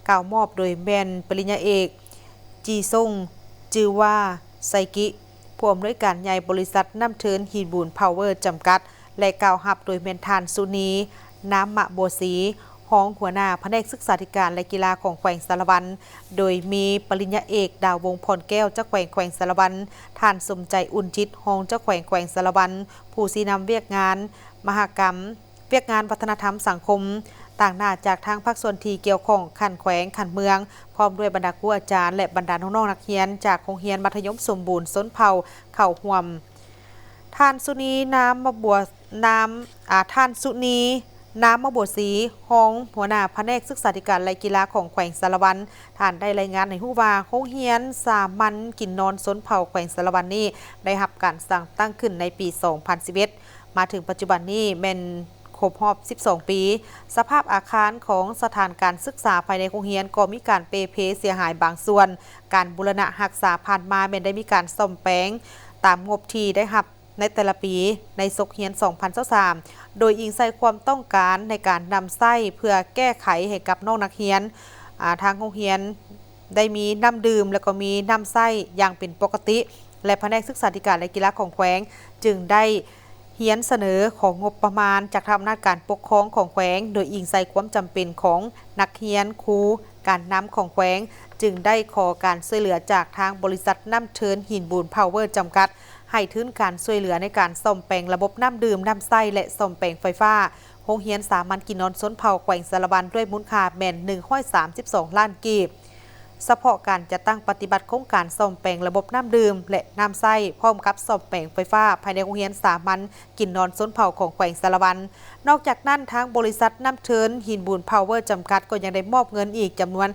ກ່າວມອບໂດຍແມ່ນປະລິນຍາເອກ ຈີຊົງ ຈື່ວ່າ ໄຊກິ ຜູ້ອຳນວຍການໃຫຍ່ບໍລິສັດນ້ຳເທີນຫີນບູນພາວເວີຈຳກັດ ແລະ ກ່າວຮັບໂດຍແມ່ນທ່ານ ສຸນີ ນາມະບົວສີ ຮອງຫົວໜ້າພະແນກສຶກສາທິການ ແລະ ກິລາຂອງແຂວງສາລະວັນ, ໂດຍມີປະລິນຍາເອກ ດາວວົງ ພອນແກ້ວ ເຈົ້າແຂວງແຂວງສາລະວັນ, ທ່ານ ສົມໃຈ ອຸ່ນຈິດ ຮອງເຈົ້າແຂວງແຂວງສາລະວັນ, ຜູ້ຊີ້ນຳວຽກງານມະຫະກຳ ວຽກງານວັດທະນະທຳສັງຄົມ, ຕາງໜ້າຈາກທາງພາກສ່ວນທີ່ກ່ຽວຂ້ອງຂັ້ນແຂວງ, ຂັ້ນເມືອງ, ພ້ອມດ້ວຍບັນດາຄູອາຈານ ແລະ ບັນດານ້ອງໆນັກຮຽນຈາກໂຮງຮຽນມັດທະຍົມສົມບູນຊົນເຜົ່າເຂົ້າຮ່ວມ. ທ່ານ ສຸນີ ນາມມະບົວ ນາມ ອາ ທ່ານ ສຸນີ ນາມມະບົວສີ ຮອງຫົວໜ້າພະແນກສຶກສາທິການ ແລະ ກິລາຂອງແຂວງສາລະວັນ, ທ່ານໄດ້ລາຍງານໃຫ້ຮູ້ວ່າ ໂຮງຮຽນສາມັນກິນນອນຊົນເຜົ່າແຂວງສາລະວັນນີ້ ໄດ້ຮັບການສ້າງຕັ້ງຂຶ້ນໃນປີສອງພັນສິບເອັດ ມາເຖິງປັດຈຸບັນນີ້ແມ່ນຄົບຮອບສິບສອງປີ. ສະພາບອາຄານຂອງສະຖານການສຶກສາພາຍໃນໂຮງຮຽນກໍມີການເປ່ເພເສຍຫາຍບາງສ່ວນ. ການບູລະນະຮັກສາຜ່ານມາແມ່ນໄດ້ມີການສ້ອມແປງຕາມງົບທີ່ໄດ້ຮັບໃນແຕ່ລະປີໃນສົກຮຽນສອງພັນຊາວສາມ ໂດຍອີງໃສ່ຄວາມຕ້ອງການໃນການນຳໃຊ້ເພື່ອແກ້ໄຂໃຫ້ກັບນ້ອງນັກຮຽນ. ອາ ທາງໂຮງຮຽນ ໄດ້ມີນ້ຳດື່ມ ແລະ ກໍມີນ້ຳໃຊ້ຢ່າງເປັນປົກກະຕິ ແລະ ພະແນກສຶກສາທິການ ແລະ ກິລາຂອງແຂວງ ຈຶ່ງໄດ້ຮຽນສະເໜີຂໍງົບປະມານຈາກທາງອຳນາດການປົກຄອງຂອງແຂວງ, ໂດຍອີງໃສ່ຄວາມຈຳເປັນຂອງນັກຮຽນ, ຄູ, ການນຳຂອງແຂວງ, ຈຶ່ງໄດ້ຂໍການຊ່ວຍເຫຼືອຈາກທາງບໍລິສັດນ້ຳເທີນຫີນບູນພາວເວີຈຳກັດ ໃຫ້ທຶນການຊ່ວຍເຫຼືອໃນການສ້ອມແປງລະບົບນ້ຳດື່ມ, ນ້ຳໃຊ້ ແລະ ສ້ອມແປງໄຟຟ້າ ໂຮງຮຽນສາມັນກິນນອນຊົນເຜົ່າແຂວງສາລະວັນ ດ້ວຍມູນຄ່າແມ່ນໜຶ່ງຮ້ອຍສາມສິບສອງລ້ານກີບ, ສະເພາະການຈັດຕັ້ງປະຕິບັດໂຄງການສ້ອມແປງລະບົບນ້ຳດື່ມ ແລະ ນ້ຳໃຊ້ ພ້ອມກັບສ້ອມແປງໄຟຟ້າພາຍໃນໂຮງຮຽນສາມັນກິນນອນຊົນເຜົ່າຂອງແຂວງສາລະວັນ. ນອກຈາກນັ້ນ, ທາງບໍລິສັດນ້ຳເທີນຫີນບູນພາວເວີຈຳກັດ ກໍຍັງໄດ້ມອບເງິນອີກຈຳນວນ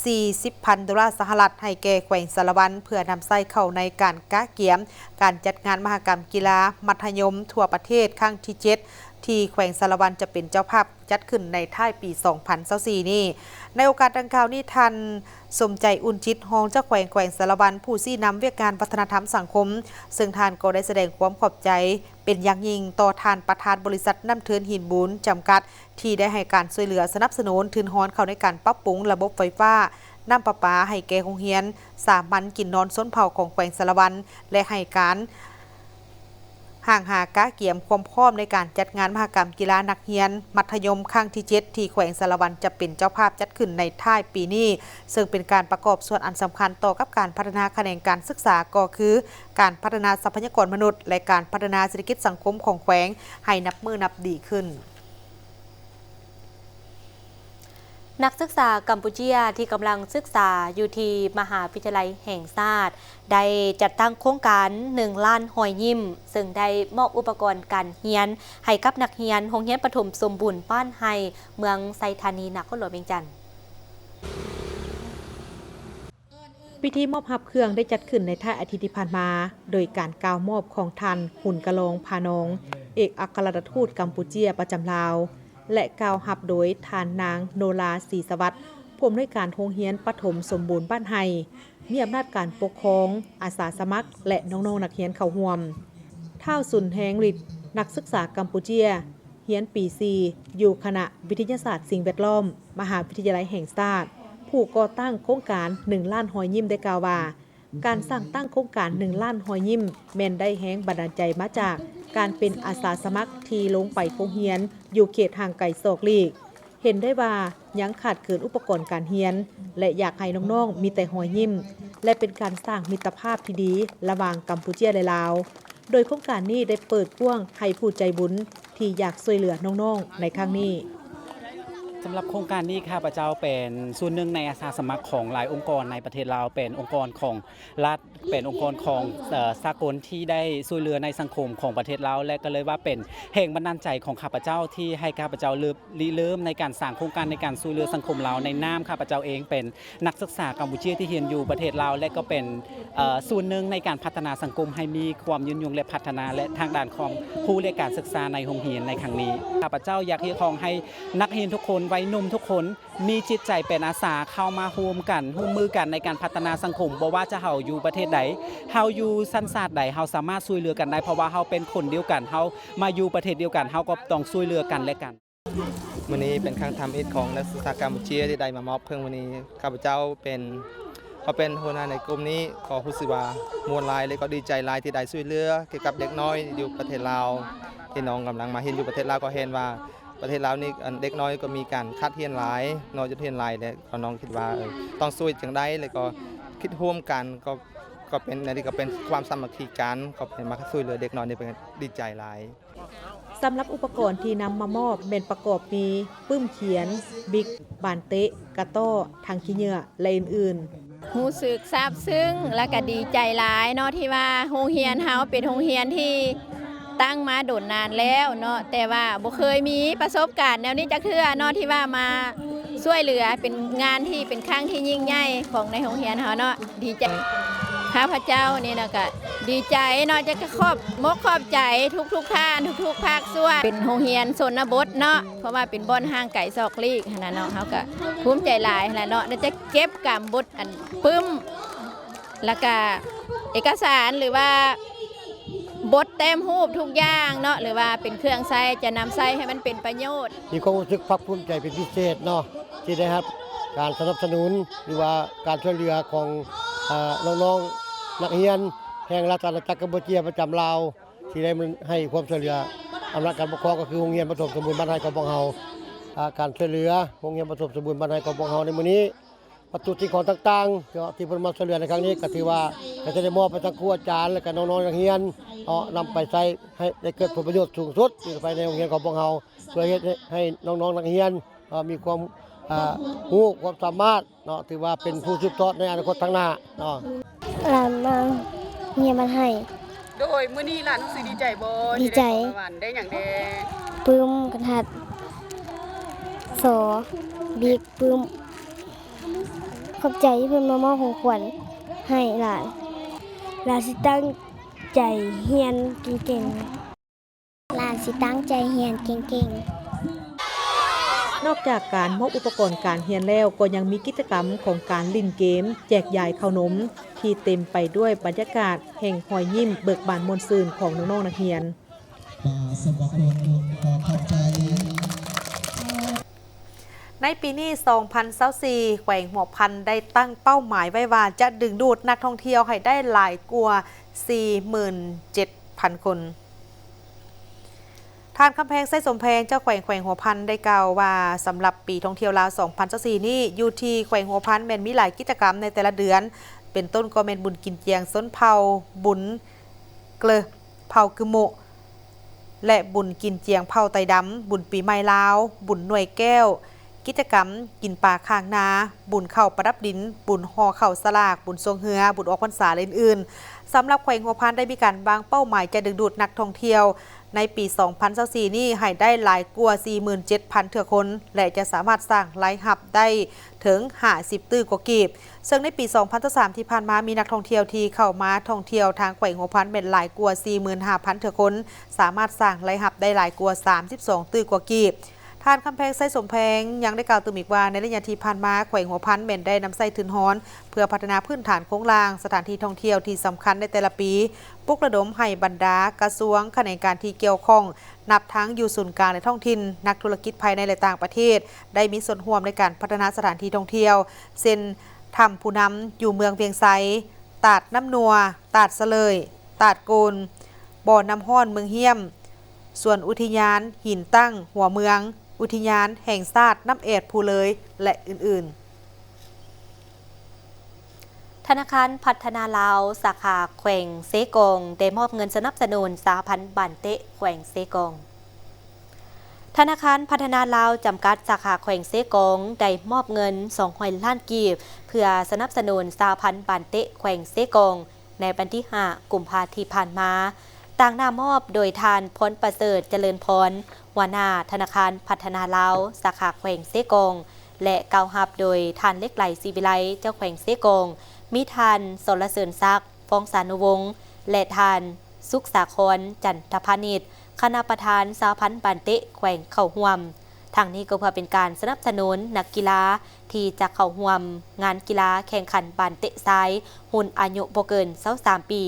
ສີ່ສິບພັນໂດລາສະຫະລັດ ໃຫ້ແກ່ແຂວງສາລະວັນ ເພື່ອນຳໃຊ້ເຂົ້າໃນການກະກຽມການຈັດງານມະຫະກຳກິລາມັດທະຍົມທົ່ວປະເທດຄັ້ງທີເຈັດ ທີ່ແຂວງສາລະວັນຈະເປັນເຈົ້າພາບຈັດຂຶ້ນໃນທ້າຍປີສອງພັນຊາວສີ່ນີ້. ໃນໂອກາດດັ່ງກ່າວນີ້, ທ່ານ ສົມໃຈ ອຸ່ນຈິດ ຮອງເຈົ້າແຂວງແຂວງສາລະວັນ ຜູ້ຊີ້ນຳວຽກງານວັດທະນະທຳສັງຄົມ, ເຊິ່ງທ່ານກໍໄດ້ສະແດງຄວາມຂອບໃຈເປັນຢ່າງຍິ່ງຕໍ່ທ່ານປະທານບໍລິສັດນ້ຳເທີນຫີນບູນຈຳກັດ ທີ່ໄດ້ໃຫ້ການຊ່ວຍເຫຼືອສະໜັບສະໜູນທຶນຮອນເຂົ້າໃນການປັບປຸງລະບົບໄຟຟ້າ, ນ້ຳປະປາໃຫ້ແກ່ໂຮງຮຽນສາມັນກິນນອນຊົນເຜົ່າຂອງແຂວງສາລະວັນ ແລະ ໃຫ້ການ ຮ່າງຫາກະກຽມຄວາມພ້ອມໃນການຈັດງານມະຫະກຳກິລານັກຮຽນມັດທະຍົມຄັ້ງທີເຈັດ ທີ່ແຂວງສາລະວັນຈະເປັນເຈົ້າພາບຈັດຂຶ້ນໃນທ້າຍປີນີ້, ເຊິ່ງເປັນການປະກອບສ່ວນອັນສຳຄັນຕໍ່ກັບການພັດທະນາຂະແໜງການສຶກສາ, ກໍຄືການພັດທະນາຊັບພະຍາກອນມະນຸດ ແລະ ການພັດທະນາເສດຖະກິດສັງຄົມຂອງແຂວງໃຫ້ນັບມື້ນັບດີຂຶ້ນ. ນັກສຶກສາກຳປູເຈຍທີ່ກຳລັງສຶກສາຢູ່ທີ່ມະຫາວິທະຍາໄລແຫ່ງຊາດ ໄດ້ຈັດຕັ້ງໂຄງການໜຶ່ງລ້ານຮອຍຍິ້ມ, ເຊິ່ງໄດ້ມອບອຸປະກອນການຮຽນໃຫ້ກັບນັກຮຽນໂຮງຮຽນປະຖົມສົມບູນບ້ານໄຮ່ ເມືອງໄຊທານີ ນະຄອນຫຼວງວຽງຈັນ. ພິທີມອບຮັບເຄື່ອງໄດ້ຈັດຂຶ້ນໃນທ້າຍອາທິດທີ່ຜ່ານມາ, ໂດຍການກ່າວມອບຂອງທ່ານ ຫຸນກະລອງ ພານອງ ເອກອັກຄະລັດຖະທູດກຳປູເຈຍປະຈຳລາວ ແລະ ກ່າວຮັບໂດຍທ່ານນາງ ໂນລາ ສີສະຫວັດ ຜູ້ອຳນວຍການໂຮງຮຽນປະຖົມສົມບູນບ້ານໄຮ່, ມີອຳນາດການປົກຄອງ, ອາສາສະໝັກ ແລະ ນ້ອງໆນັກຮຽນເຂົ້າຮ່ວມ. ທ້າວ ສຸນແຮງລິດ ນັກສຶກສາກຳປູເຈຍ ຮຽນປີສີ່ ຢູ່ຄະນະວິທະຍາສາດສິ່ງແວດລ້ອມ ມະຫາວິທະຍາໄລແຫ່ງຊາດ, ຜູ້ກໍ່ຕັ້ງໂຄງການໜຶ່ງລ້ານຮອຍຍິ້ມ ໄດ້ກ່າວວ່າ ການສ້າງຕັ້ງໂຄງການໜຶ່ງລ້ານຮອຍຍິ້ມ ແມ່ນໄດ້ແຮງບັນດານໃຈມາຈາກການເປັນອາສາສະໝັກທີ່ລົງໄປໂຮງຮຽນຢູ່ເຂດຫ່າງໄກສອກຫຼີກ. ເຫັນໄດ້ວ່າຍັງຂາດເຂີນອຸປະກອນການຮຽນ ແລະ ຢາກໃຫ້ນ້ອງໆມີແຕ່ຮອຍຍິ້ມ ແລະ ເປັນການສ້າງມິດຕະພາບທີ່ດີລະຫວ່າງກຳປູເຈຍ ແລະ ລາວ. ໂດຍໂຄງການນີ້ໄດ້ເປີດກວ້າງໃຫ້ຜູ້ໃຈບຸນທີ່ຢາກຊ່ວຍເຫຼືອນ້ອງໆໃນຄັ້ງນີ້. ສຳລັບໂຄງການນີ້ ຂ້າພະເຈົ້າເປັນສ່ວນໜຶ່ງໃນອາສາສະໝັກຂອງຫຼາຍອົງກອນໃນປະເທດລາວ, ເປັນອົງກອນຂອງລັດ, ເປັນອົງກອນຂອງ ເອີ ສາກົນທີ່ໄດ້ຊ່ວຍເຫຼືອໃນສັງຄົມຂອງປະເທດລາວ ແລະ ກໍເລີຍວ່າເປັນແຮງບັນດານໃຈຂອງຂ້າພະເຈົ້າ ທີ່ໃຫ້ຂ້າພະເຈົ້າເລີ່ມ ລິເລີ່ມໃນການສ້າງໂຄງການໃນການຊ່ວຍເຫຼືອສັງຄົມລາວ ໃນນາມຂ້າພະເຈົ້າເອງເປັນ ນັກສຶກສາກຳປູເຈຍທີ່ຮຽນຢູ່ປະເທດລາວ ແລະ ກໍເປັນ ເອີ ສ່ວນໜຶ່ງໃນການພັດທະນາສັງຄົມໃຫ້ມີຄວາມຍືນຍົງ ແລະ ພັດທະນາ ແລະ ທາງດ້ານຄວາມຮູ້ ແລະ ການສຶກສາໃນໂຮງຮຽນໃນຄັ້ງນີ້. ຂ້າພະເຈົ້າຢາກຮຽກຮ້ອງໃຫ້ນັກຮຽນທຸກຄົນ, ໄວໜຸ່ມທຸກຄົນ ມີຈິດໃຈເປັນອາສາເຂົ້າມາຮ່ວມກັນ, ຮ່ວມມືກັນໃນການພັດທະນາສັງຄົມ, ບໍ່ວ່າຈະເຮົາຢູ່ປະເທດໃດ, ເຮົາຢູ່ສັນຊາດໃດ, ເຮົາສາມາດຊ່ວຍເຫຼືອກັນໄດ້, ເພາະວ່າເຮົາເປັນຄົນດຽວກັນ, ເຮົາມາຢູ່ປະເທດດຽວກັນ, ເຮົາກໍຕ້ອງຊ່ວຍເຫຼືອກັນແລະກັນ. ມື້ນີ້ເປັນຄັ້ງທຳອິດຂອງນັກສຶກສາກຳປູເຈຍທີ່ໄດ້ມາມອບເຄື່ອງມື້ນີ້. ຂ້າພະເຈົ້າເປັນ ເຂົາເປັນຫົວໜ້າໃນກຸ່ມນີ້ ກໍຮູ້ສຶກວ່າມ່ວນຫຼາຍ ແລະ ກໍດີໃຈຫຼາຍທີ່ໄດ້ຊ່ວຍເຫຼືອກ່ຽວກັບເດັກນ້ອຍຢູ່ປະເທດລາວ ທີ່ນ້ອງກຳລັງມາຮຽນຢູ່ປະເທດລາວ ກໍເຫັນວ່າປະເທດລາວນີ້ ອັນ ເດັກນ້ອຍກໍມີການຂາດຮຽນຫຼາຍເນາະ, ຢຸດຮຽນຫຼາຍ ແລະ ກໍນ້ອງຄິດວ່າ ເອີ ຕ້ອງຊ່ວຍຈັ່ງໃດ ແລະ ກໍຄິດຮ່ວມກັນ ກໍ ກໍເປັນ ອັນນີ້ກໍເປັນຄວາມສາມັກຄີກັນ ກໍເປັນມາຊ່ວຍເຫຼືອເດັກນ້ອຍນີ້ ເປັນ ດີໃຈຫຼາຍ. ສຳລັບອຸປະກອນທີ່ນຳມາມອບແມ່ນປະກອບມີປຶ້ມຂຽນ, ບິກ, ບານເຕະ, ກະຕໍ້, ຖັງຂີ້ເຫຍື້ອ ແລະ ອື່ນໆ. ຮູ້ສຶກຊາບຊຶ້ງ ແລະ ກະດີໃຈຫຼາຍເນາະ ທີ່ວ່າໂຮງຮຽນເຮົາເປັນໂຮງຮຽນທີ່ຕັ້ງມາດົນນານແລ້ວເນາະ ແຕ່ວ່າບໍ່ເຄີຍມີປະສົບການແນວນີ້ຈັກເທື່ອເນາະ ທີ່ວ່າມາຊ່ວຍເຫຼືອ ເປັນງານທີ່ເປັນຄັ້ງທີ່ຍິ່ງໃຫຍ່ຂອງໃນໂຮງຮຽນເຮົາເນາະ. ດີໃຈ. ຂ້າພະເຈົ້ານີ້ນະກະດີໃຈເນາະ ຈະຂອບມົກຂອບໃຈທຸກໆທ່ານ ທຸກໆພາກສ່ວນ. ເປັນໂຮງຮຽນຊົນນະບົດເນາະ ເພາະວ່າເປັນບ່ອນຫ່າງໄກສອກຫຼີກຫັ້ນນະເນາະ ເຮົາກະພູມໃຈຫຼາຍຫັ້ນລະເນາະ ໄດ້ຈະເກັບກຳບົດອັນປຶ້ມ ແລ້ວກະເອກະສານ ຫຼືວ່າບົດແຕ້ມຮູບທຸກຢ່າງເນາະ ຫຼືວ່າເປັນເຄື່ອງໃຊ້ ຈະນຳໃຊ້ໃຫ້ມັນເປັນປະໂຫຍດ. ມີຄວາມຮູ້ສຶກພາກພູມໃຈເປັນພິເສດເນາະ ທີ່ໄດ້ຮັບການສະໜັບສະໜູນ ຫຼືວ່າການຊ່ວຍເຫຼືອຂອງ ເອີ ນ້ອງໆນັກຮຽນແຫ່ງລາຊະອານາຈັກກຳປູເຈຍປະຈຳລາວ ທີ່ໄດ້ໃຫ້ຄວາມຊ່ວຍເຫຼືອອຳນາດການປົກຄອງ ກໍຄືໂຮງຮຽນປະຖົມສົມບູນບ້ານໄຮ່ຂອງພວກເຮົາ. ອາ ການຊ່ວຍເຫຼືອໂຮງຮຽນປະຖົມສົມບູນບ້ານໄຮ່ຂອງພວກເຮົາໃນມື້ນີ້ ວັດຖຸສິ່ງຂອງຕ່າງໆເນາະ ທີ່ເພິ່ນມາຊ່ວຍເຫຼືອໃນຄັ້ງນີ້ ກໍຖືວ່າກໍຈະໄດ້ມອບໃຫ້ທັງຄູອາຈານ ແລະ ກໍນ້ອງໆນັກຮຽນເນາະ ນຳໄປໃຊ້ໃຫ້ໄດ້ເກີດຜົນປະໂຫຍດສູງສຸດຢູ່ພາຍໃນໂຮງຮຽນຂອງພວກເຮົາ ເພື່ອເຮັດໃຫ້ ໃຫ້ນ້ອງໆນັກຮຽນເນາະ ມີຄວາມ ອາ ຮູ້ຄວາມສາມາດເນາະ ຖືວ່າເປັນຜູ້ສືບທອດໃນອະນາຄົດທາງໜ້າເນາະ. ຫຼານມາຮຽນບ້ານໄຮ່. ໂດຍ ມື້ນີ້ຫຼານຮູ້ສຶກດີໃຈບໍ່? ດີໃຈ. ທີ່ໄດ້ຂອງລາງວັນ ໄດ້ຫຍັງແດ່? ປຶ້ມ ກັນທັດ ສໍ ບິກ ປຶ້ມ. ຂອບໃຈທີ່ເພິ່ນມາມອບຂອງຂວັນໃຫ້ຫຼານ. ຫຼານຊິຕັ້ງໃຈຮຽນເກັ່ງໆ. ຫຼານຊິຕັ້ງໃຈຮຽນເກັ່ງໆ. ນອກຈາກການມອບອຸປະກອນການຮຽນແລ້ວ ກໍຍັງມີກິດຈະກຳຂອງການຫຼິ້ນເກມ, ແຈກຢາຍເຂົ້າໜົມ ທີ່ເຕັມໄປດ້ວຍບັນຍາກາດແຫ່ງຮອຍຍິ້ມເບີກບານມ່ວນຊື່ນຂອງນ້ອງໆນັກຮຽນ. ໃນປີນີ້ ສອງພັນຊາວສີ່ ແຂວງຫົວພັນໄດ້ຕັ້ງເປົ້າໝາຍໄວ້ວ່າ ຈະດຶງດູດນັກທ່ອງທ່ຽວໃຫ້ໄດ້ຫຼາຍກວ່າ ສີ່ໝື່ນເຈັດພັນຄົນ. ທ່ານ ຄຳແພງ ໄຊສົມແພງ ເຈົ້າແຂວງ ແຂວງຫົວພັນ ໄດ້ກ່າວວ່າ ສຳລັບປີທ່ອງທ່ຽວລາວ ສອງພັນຊາວສີ່ນີ້ ຢູ່ທີ່ແຂວງຫົວພັນແມ່ນມີຫຼາຍກິດຈະກຳໃນແຕ່ລະເດືອນ ເປັນຕົ້ນກໍແມ່ນບຸນກິນຈຽງຊົນເຜົ່າ, ບຸນເກລີເຜົ່າກຶໂມະ ແລະ ບຸນກິນຈຽງເຜົ່າໄຕດຳ, ບຸນປີໃໝ່ລາວ, ບຸນໜ່ວຍແກ້ວ, ກິດຈະກຳກິນປາຂ້າງນາ, ບຸນເຂົ້າປະດັບດິນ, ບຸນຫໍ່ເຂົ້າສະຫຼາກ, ບຸນຊ່ວງເຮືອ, ບຸນອອກພັນສາ ແລະ ອື່ນໆ. ສຳລັບແຂວງຫົວພັນໄດ້ມີການວາງເປົ້າໝາຍຈະດຶງດູດນັກທ່ອງທ່ຽວໃນປີສອງພັນຊາວສີ່ນີ້ໃຫ້ໄດ້ຫຼາຍກວ່າ ສີ່ໝື່ນເຈັດພັນເທື່ອຄົນ ແລະ ຈະສາມາດສ້າງລາຍຮັບໄດ້ເຖິງ ຫ້າສິບຕື້ກວ່າກີບ. ເຊິ່ງໃນປີສອງພັນຊາວສາມທີ່ຜ່ານມາ ມີນັກທ່ອງທ່ຽວທີ່ເຂົ້າມາທ່ອງທ່ຽວທາງແຂວງຫົວພັນແມ່ນຫຼາຍກວ່າ ສີ່ໝື່ນຫ້າພັນເທື່ອຄົນ, ສາມາດສ້າງລາຍຮັບໄດ້ຫຼາຍກວ່າ ສາມສິບສອງຕື້ກວ່າກີບ. ທ່ ທ່ານຄຳແພງ ໄຊສົມແພງ ຍັງໄດ້ກ່າວຕື່ມອີກວ່າ ໃນໄລຍະທີ່ຜ່ານມາ ແຂວງຫົວພັນແມ່ນໄດ້ນຳໃຊ້ທຶນຮອນ ເພື່ອພັດທະນາພື້ນຖານໂຄງລ່າງສະຖານທີ່ທ່ອງທ່ຽວທີ່ສຳຄັນໃນແຕ່ລະປີ, ປຸກລະດົມໃຫ້ບັນດາກະຊວງ, ຂະແໜງການທີ່ກ່ຽວຂ້ອງ ນັບທັງຢູ່ສູນກາງ ແລະ ທ້ອງຖິ່ນ, ນັກທຸລະກິດພາຍໃນ ແລະ ຕ່າງປະເທດ ໄດ້ມີສ່ວນຮ່ວມໃນການພັດທະນາສະຖານທີ່ທ່ອງທ່ຽວ ເຊັ່ນ ຖ້ຳຜູ້ນຳຢູ່ເມືອງວຽງໄຊ, ຕາດນ້ຳນົວ, ຕາດສະເຫຼີ່ຍ, ຕາດໂກນ, ບໍ່ນ້ຳຮ້ອນເມືອງຮ້ຽມ, ສວນອຸທິຍານຫີນຕັ້ງຫົວເມືອງ, ອຸທິຍານແຫ່ງຊາດນ້ຳແອດພູເລີຍ ແລະ ອື່ນໆ. ທະນາຄານພັດທະນາລາວ ສາຂາແຂວງເຊກອງ ໄດ້ມອບເງິນສະໜັບສະໜູນສະຫະພັນບານເຕະແຂວງເຊກອງ. ທະນາຄານພັດທະນາລາວ ຈຳກັດ ສາຂາແຂວງເຊກອງ ໄດ້ມອບເງິນສອງຮ້ອຍລ້ານກີບ ເພື່ອສະໜັບສະໜູນສະຫະພັນບານເຕະແຂວງເຊກອງ ໃນວັນທີຫ້າ ກຸມພາທີ່ຜ່ານມາ, ຕາງໜ້າມອບໂດຍທ່ານ ພອນປະເສີດ ຈະເລີນພອນ ຫົວໜ້າທະນາຄານພັດທະນາລາວ ສາຂາແຂວງເຊກອງ ແລະ ກ່າວຮັບໂດຍທ່ານ ເຫຼັກໄຫຼ ສີວິໄລ ເຈົ້າແຂວງເຊກອງ, ມີທ່ານ ສອລະເສີນສັກ ຟອງສານຸວົງ ແລະ ທ່ານ ສຸກສາຄອນ ຈັນທະພານິດ ຄະນະປະທານສະຫະພັນບານເຕະແຂວງເຂົ້າຮ່ວມ. ທັງນີ້ກໍເພື່ອເປັນການສະໜັບສະໜູນນັກກິລາທີ່ຈະເຂົ້າຮ່ວມງານກິລາແຂ່ງຂັນບານເຕະຊາຍ ຮຸ່ນອາຍຸບໍ່ເກີນຊາວສາມປີ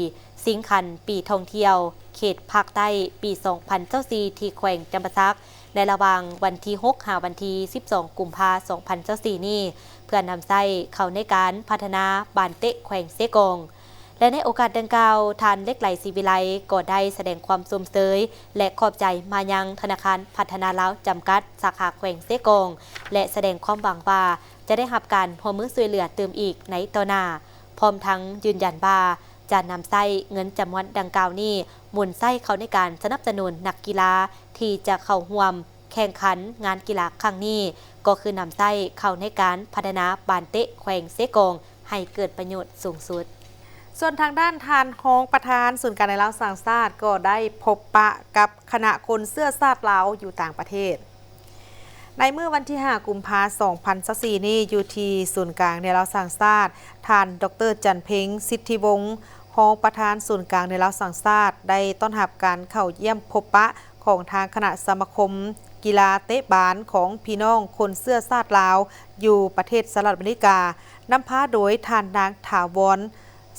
ຊິງຂັນປີທ່ອງທ່ຽວເຂດພາກໃຕ້ ປີສອງພັນຊາວສີ່ ທີ່ແຂວງຈຳປາສັກ ໃນລະຫວ່າງວັນທີຫົກ ຫາວັນທີສິບສອງ ກຸມພາ ສອງພັນຊາວສີ່ນີ້ ເພື່ອນຳໃຊ້ເຂົ້າໃນການພັດທະນາບານເຕະແຂວງເຊກອງ. ແລະ ໃນໂອກາດດັ່ງກ່າວ, ທ່ານ ເຫຼັກໄຫຼ ສີວິໄລ ກໍໄດ້ສະແດງຄວາມຊົມເຊີຍ ແລະ ຂອບໃຈມາຍັງທະນາຄານພັດທະນາລາວ ຈຳກັດ ສາຂາແຂວງເຊກອງ ແລະ ສະແດງຄວາມຫວັງວ່າຈະໄດ້ຮັບການຮ່ວມມືຊ່ວຍເຫຼືອຕື່ມອີກໃນຕໍ່ໜ້າ, ພ້ອມທັງຢືນຢັນວ່າຈະນຳໃຊ້ເງິນຈຳນວນດັ່ງກ່າວນີ້ ໝູນໃຊ້ເຂົ້າໃນການສະໜັບສະໜູນນັກກິລາທີ່ຈະເຂົ້າຮ່ວມ ແຂ່ງຂັນງານກິລາຄັ້ງນີ້ ກໍຄືນຳໃຊ້ເຂົ້າໃນການພັດທະນາບານເຕະແຂວງເຊກອງ ໃຫ້ເກີດປະໂຫຍດສູງສຸດ. ສ່ວນທາງດ້ານທ່ານຮອງປະທານສູນກາງແນວລາວສ້າງຊາດ ກໍໄດ້ພົບປະກັບຄະນະຄົນເຊື້ອຊາດລາວຢູ່ຕ່າງປະເທດ. ໃນມື້ວັນທີຫ້າ ກຸມພາ ສອງພັນຊາວສີ່ນີ້ ຢູ່ທີ່ສູນກາງແນວລາວສ້າງຊາດ, ທ່ານ ດອກເຕີ ຈັນເພັງ ສິດທິວົງ ຮອງປະທານສູນກາງແນວລາວສ້າງຊາດ ໄດ້ຕ້ອນຮັບການເຂົ້າຢ້ຽມພົບປະ ຂອງທາງຄະນະສະມາຄົມກິລາເຕະບານຂອງພີ່ນ້ອງຄົນເຊື້ອຊາດລາວຢູ່ປະເທດສະຫະລັດອາເມລິກາ, ນຳພາໂດຍທ່ານນາງ ຖາວອນ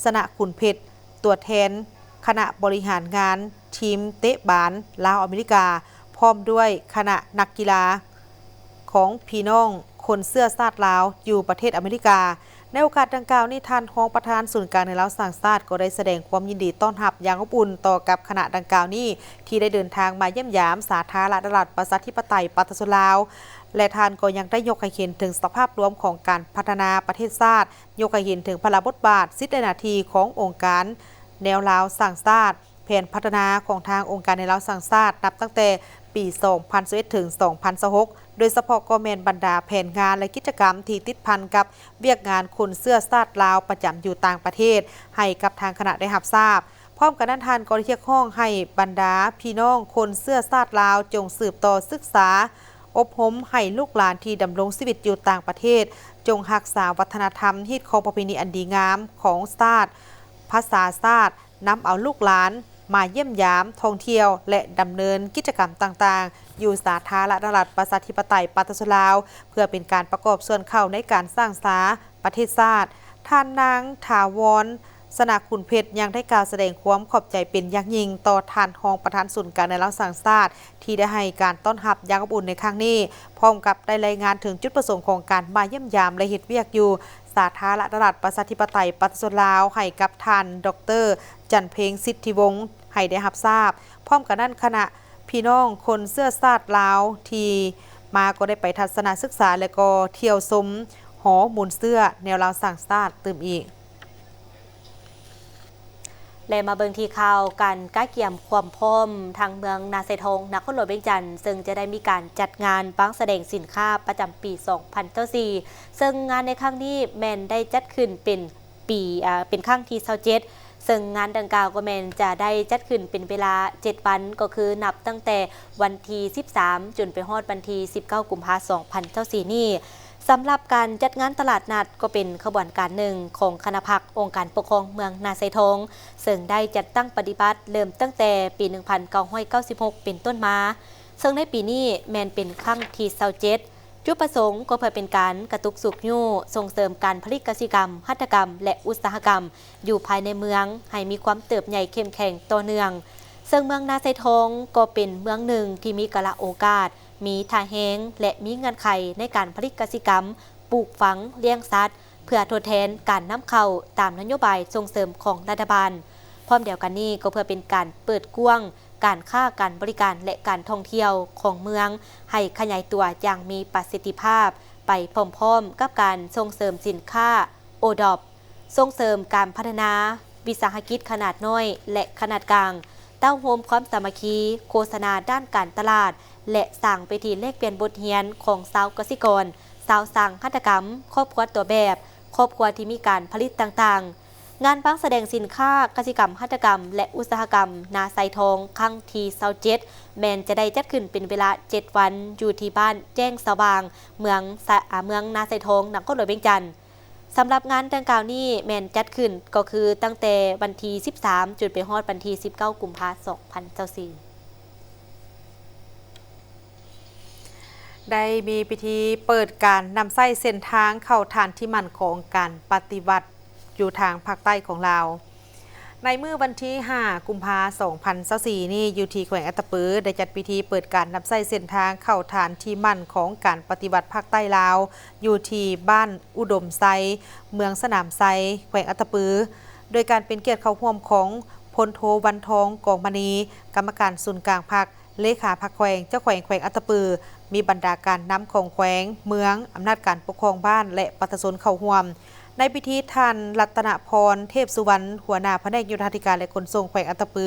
ຊະນະຂຸນເພັດ ຕົວແທນຄະນະບໍລິຫານງານທີມເຕະບານລາວອາເມລິກາ, ພ້ອມດ້ວຍຄະນະນັກກິລາຂອງພີ່ນ້ອງຄົນເຊື້ອຊາດລາວຢູ່ປະເທດອາເມລິກາ. ໃນໂອກາດດັ່ງກ່າວນີ້, ທ່ານຮອງປະທານສູນກາງແນວລາວສ້າງຊາດ ກໍໄດ້ສະແດງຄວາມຍິນດີຕ້ອນຮັບຢ່າງອົບອຸ່ນຕໍ່ກັບຄະນະດັ່ງກ່າວນີ້ ທີ່ໄດ້ເດີນທາງມາຢ້ຽມຢາມສາທາລະນະລັດ ປະຊາທິປະໄຕ ປະຊາຊົນລາວ ແລະ ທ່ານກໍຍັງໄດ້ຍົກໃຫ້ເຫັນເຖິງສະພາບລວມຂອງການພັດທະນາປະເທດຊາດ, ຍົກໃຫ້ເຫັນເຖິງພາລະບົດບາດ, ສິດ ແລະ ໜ້າທີ່ຂອງອົງການແນວລາວສ້າງຊາດ, ແຜນພັດທະນາຂອງທາງອົງການແນວລາວສ້າງຊາດ ນັບຕັ້ງແຕ່ປີສອງພັນຊາວເອັດ ເຖິງ ສອງພັນຊາວຫົກ ໂດຍສະເພາະກໍແມ່ນບັນດາແຜນງານ ແລະ ກິດຈະກຳທີ່ຕິດພັນກັບວຽກງານຄົນເຊື້ອຊາດລາວປະຈຳຢູ່ຕ່າງປະເທດ ໃຫ້ກັບທາງຄະນະໄດ້ຮັບຊາບ. ພ້ອມກັນນັ້ນ, ທ່ານກໍໄດ້ຮຽກຮ້ອງໃຫ້ບັນດາພີ່ນ້ອງຄົນເຊື້ອຊາດລາວ ຈົ່ງສືບຕໍ່ສຶກສາອົບຮົມໃຫ້ລູກຫຼານທີ່ດຳລົງຊີວິດຢູ່ຕ່າງປະເທດ ຈົ່ງຮັກສາວັດທະນະທຳ, ຮີດຄອງປະເພນີອັນດີງາມຂອງຊາດ, ພາສາຊາດ, ນຳເອົາລູກຫຼານມາຢ້ຽມຢາມ, ທ່ອງທ່ຽວ ແລະ ດຳເນີນກິດຈະກຳຕ່າງໆ ຢູ່ສາທາລະນະລັດ ປະຊາທິປະໄຕ ປະຊາຊົນລາວ ເພື່ອເປັນການປະກອບສ່ວນເຂົ້າໃນການສ້າງສາປະເທດຊາດ. ທ່ານນາງ ຖາວອນ ຊະນະຂຸນເພັດ ຍັງໄດ້ກ່າວສະແດງຄວາມຂອບໃຈເປັນຢ່າງຍິ່ງຕໍ່ທ່ານຮອງປະທານສູນກາງແນວລາວສ້າງຊາດ ທີ່ໄດ້ໃຫ້ການຕ້ອນຮັບຢ່າງອົບອຸ່ນໃນຄັ້ງນີ້, ພ້ອມກັບໄດ້ລາຍງານເຖິງຈຸດປະສົງຂອງການມາຢ້ຽມຢາມ ແລະ ເຮັດວຽກຢູ່ສາທາລະນະລັດ ປະຊາທິປະໄຕ ປະຊາຊົນລາວ ໃຫ້ກັບທ່ານ ດອກເຕີ ຈັນເພັງ ສິດທິວົງ ໃຫ້ໄດ້ຮັບຊາບ. ພ້ອມກັນນັ້ນ, ຄະນະພີ່ນ້ອງຄົນເຊື້ອຊາດລາວທີ່ມາກໍໄດ້ໄປທັດສະນະສຶກສາ ແລະ ກໍທ່ຽວຊົມຫໍມູນເຊື້ອແນວລາວສ້າງຊາດຕື່ມອີກ. ແລະ ມາເບິ່ງທີ່ຂ່າວການກະກຽມຄວາມພ້ອມທາງເມືອງນາຊາຍທອງ ນະຄອນຫຼວງວຽງຈັນ ເຊິ່ງຈະໄດ້ມີການຈັດງານປາງສະແດງສິນຄ້າປະຈຳປີສອງພັນຊາວສີ່ ເຊິ່ງງານໃນຄັ້ງນີ້ແມ່ນໄດ້ຈັດຂຶ້ນເປັນ ປີ ເປັນຄັ້ງທີຊາວເຈັດ ເຊິ່ງງານດັ່ງກ່າວກໍແມ່ນຈະໄດ້ຈັດຂຶ້ນເປັນເວລາເຈັດວັນ, ກໍຄືນັບຕັ້ງແຕ່ວັນທີສິບສາມ ຈົນໄປຮອດວັນທີສິບເກົ້າ ກຸມພາ ສອງພັນຊາວສີ່ນີ້. ສຳລັບການຈັດງານຕະຫຼາດນັດ ກໍເປັນຂະບວນການໜຶ່ງຂອງຄະນະພັກອົງການປົກຄອງເມືອງນາຊາຍທອງ ເຊິ່ງໄດ້ຈັດຕັ້ງປະຕິບັດເລີ່ມຕັ້ງແຕ່ປີໜຶ່ງພັນເກົ້າຮ້ອຍເກົ້າສິບຫົກເປັນຕົ້ນມາ. ເຊິ່ງໃນປີນີ້ແມ່ນເປັນຄັ້ງທີຊາວເຈັດ. ຈຸດປະສົງກໍເພື່ອເປັນການກະຕຸກຊຸກຍູ້, ສົ່ງເສີມການຜະລິດກະສິກຳ, ຫັດຖະກຳ ແລະ ອຸດສາຫະກຳຢູ່ພາຍໃນເມືອງ ໃຫ້ມີຄວາມເຕີບໃຫຍ່ເຂັ້ມແຂງຕໍ່ເນື່ອງ. ເຊິ່ງເມືອງນາຊາຍທອງກໍເປັນເມືອງໜຶ່ງທີ່ມີກາລະໂອກາດ, ມີທ່າແຮງ ແລະ ມີເງື່ອນໄຂໃນການຜະລິດກະສິກຳ, ປູກຝັງ, ລ້ຽງສັດ ເພື່ອທົດແທນການນຳເຂົ້າຕາມນະໂຍບາຍສົ່ງເສີມຂອງລັດຖະບານ. ພ້ອມດຽວກັນນີ້ກໍເພື່ອເປັນການເປີດກວ້າງການຄ້າການບໍລິການ ແລະ ການທ່ອງທ່ຽວຂອງເມືອງໃຫ້ຂະຫຍາຍຕົວຢ່າງມີປະສິດທິພາບ ໄປພ້ອມໆກັບການສົ່ງເສີມສິນຄ້າໂອດອບ, ສົ່ງເສີມການພັດທະນາວິສາຫະກິດຂະໜາດນ້ອຍ ແລະ ຂະໜາດກາງ, ເຕົ້າໂຮມຄວາມສາມັກຄີ, ໂຄສະນາດ້ານການຕະຫຼາດ ແລະ ສ້າງເວທີແລກປ່ຽນບົດຮຽນຂອງຊາວກະສິກອນ, ຊາວຊ່າງຫັດຖະກຳ, ຄອບຄົວຕົວແບບ, ຄອບຄົວທີ່ມີການຜະລິດຕ່າງໆ. ງານວາງສະແດງສິນຄ້າກະສິກຳ, ຫັດຖະກຳ ແລະ ອຸດສາຫະກຳນາຊາຍທອງຄັ້ງທີຊາວເຈັດ ແມ່ນຈະໄດ້ຈັດຂຶ້ນເປັນເວລາເຈັດວັນ ຢູ່ທີ່ບ້ານແຈ້ງສະຫວ່າງ ເມືອງສະ ອາ ເມືອງນາຊາຍທອງ ນະຄອນຫຼວງວຽງຈັນ. ສຳລັບງານດັ່ງກ່າວນີ້ແມ່ນຈັດຂຶ້ນກໍຄືຕັ້ງແຕ່ວັນທີສິບສາມ ຈົນໄປຮອດວັນທີສິບເກົ້າ ກຸມພາ ສອງພັນຊາວສີ່. ໄດ້ມີພິທີເປີດການນຳໃຊ້ເສັ້ນທາງເຂົ້າຖານທີ່ໝັ້ນຂອງການປະຕິວັດຢູ່ທາງພາກໃຕ້ຂອງລາວ. ໃນມື້ວັນທີຫ້າ ກຸມພາ ສອງພັນຊາວສີ່ນີ້ ຢູ່ທີ່ແຂວງອັດຕະປື ໄດ້ຈັດພິທີເປີດການນຳໃຊ້ເສັ້ນທາງເຂົ້າຖານທີ່ໝັ້ນຂອງການປະຕິວັດພາກໃຕ້ລາວ ຢູ່ທີ່ບ້ານອຸດົມໄຊ ເມືອງສະໜາມໄຊ ແຂວງອັດຕະປື ໂດຍການເປັນກຽດເຂົ້າຮ່ວມຂອງ ພົນໂທ ວັນທອງ ກອງມະນີ ກຳມະການສູນກາງພັກ, ເລຂາພັກແຂວງ, ເຈົ້າແຂວງແຂວງອັດຕະປື, ມີບັນດາການນຳຂອງແຂວງ, ເມືອງ, ອຳນາດການປົກຄອງບ້ານ ແລະ ປະຊາຊົນເຂົ້າຮ່ວມ. ໃນພິທີ ທ່ານ ລັດຕະນະພອນ ເທບສຸວັນ ຫົວໜ້າພະແນກໂຍທາທິການ ແລະ ຂົນສົ່ງແຂວງອັດຕະປື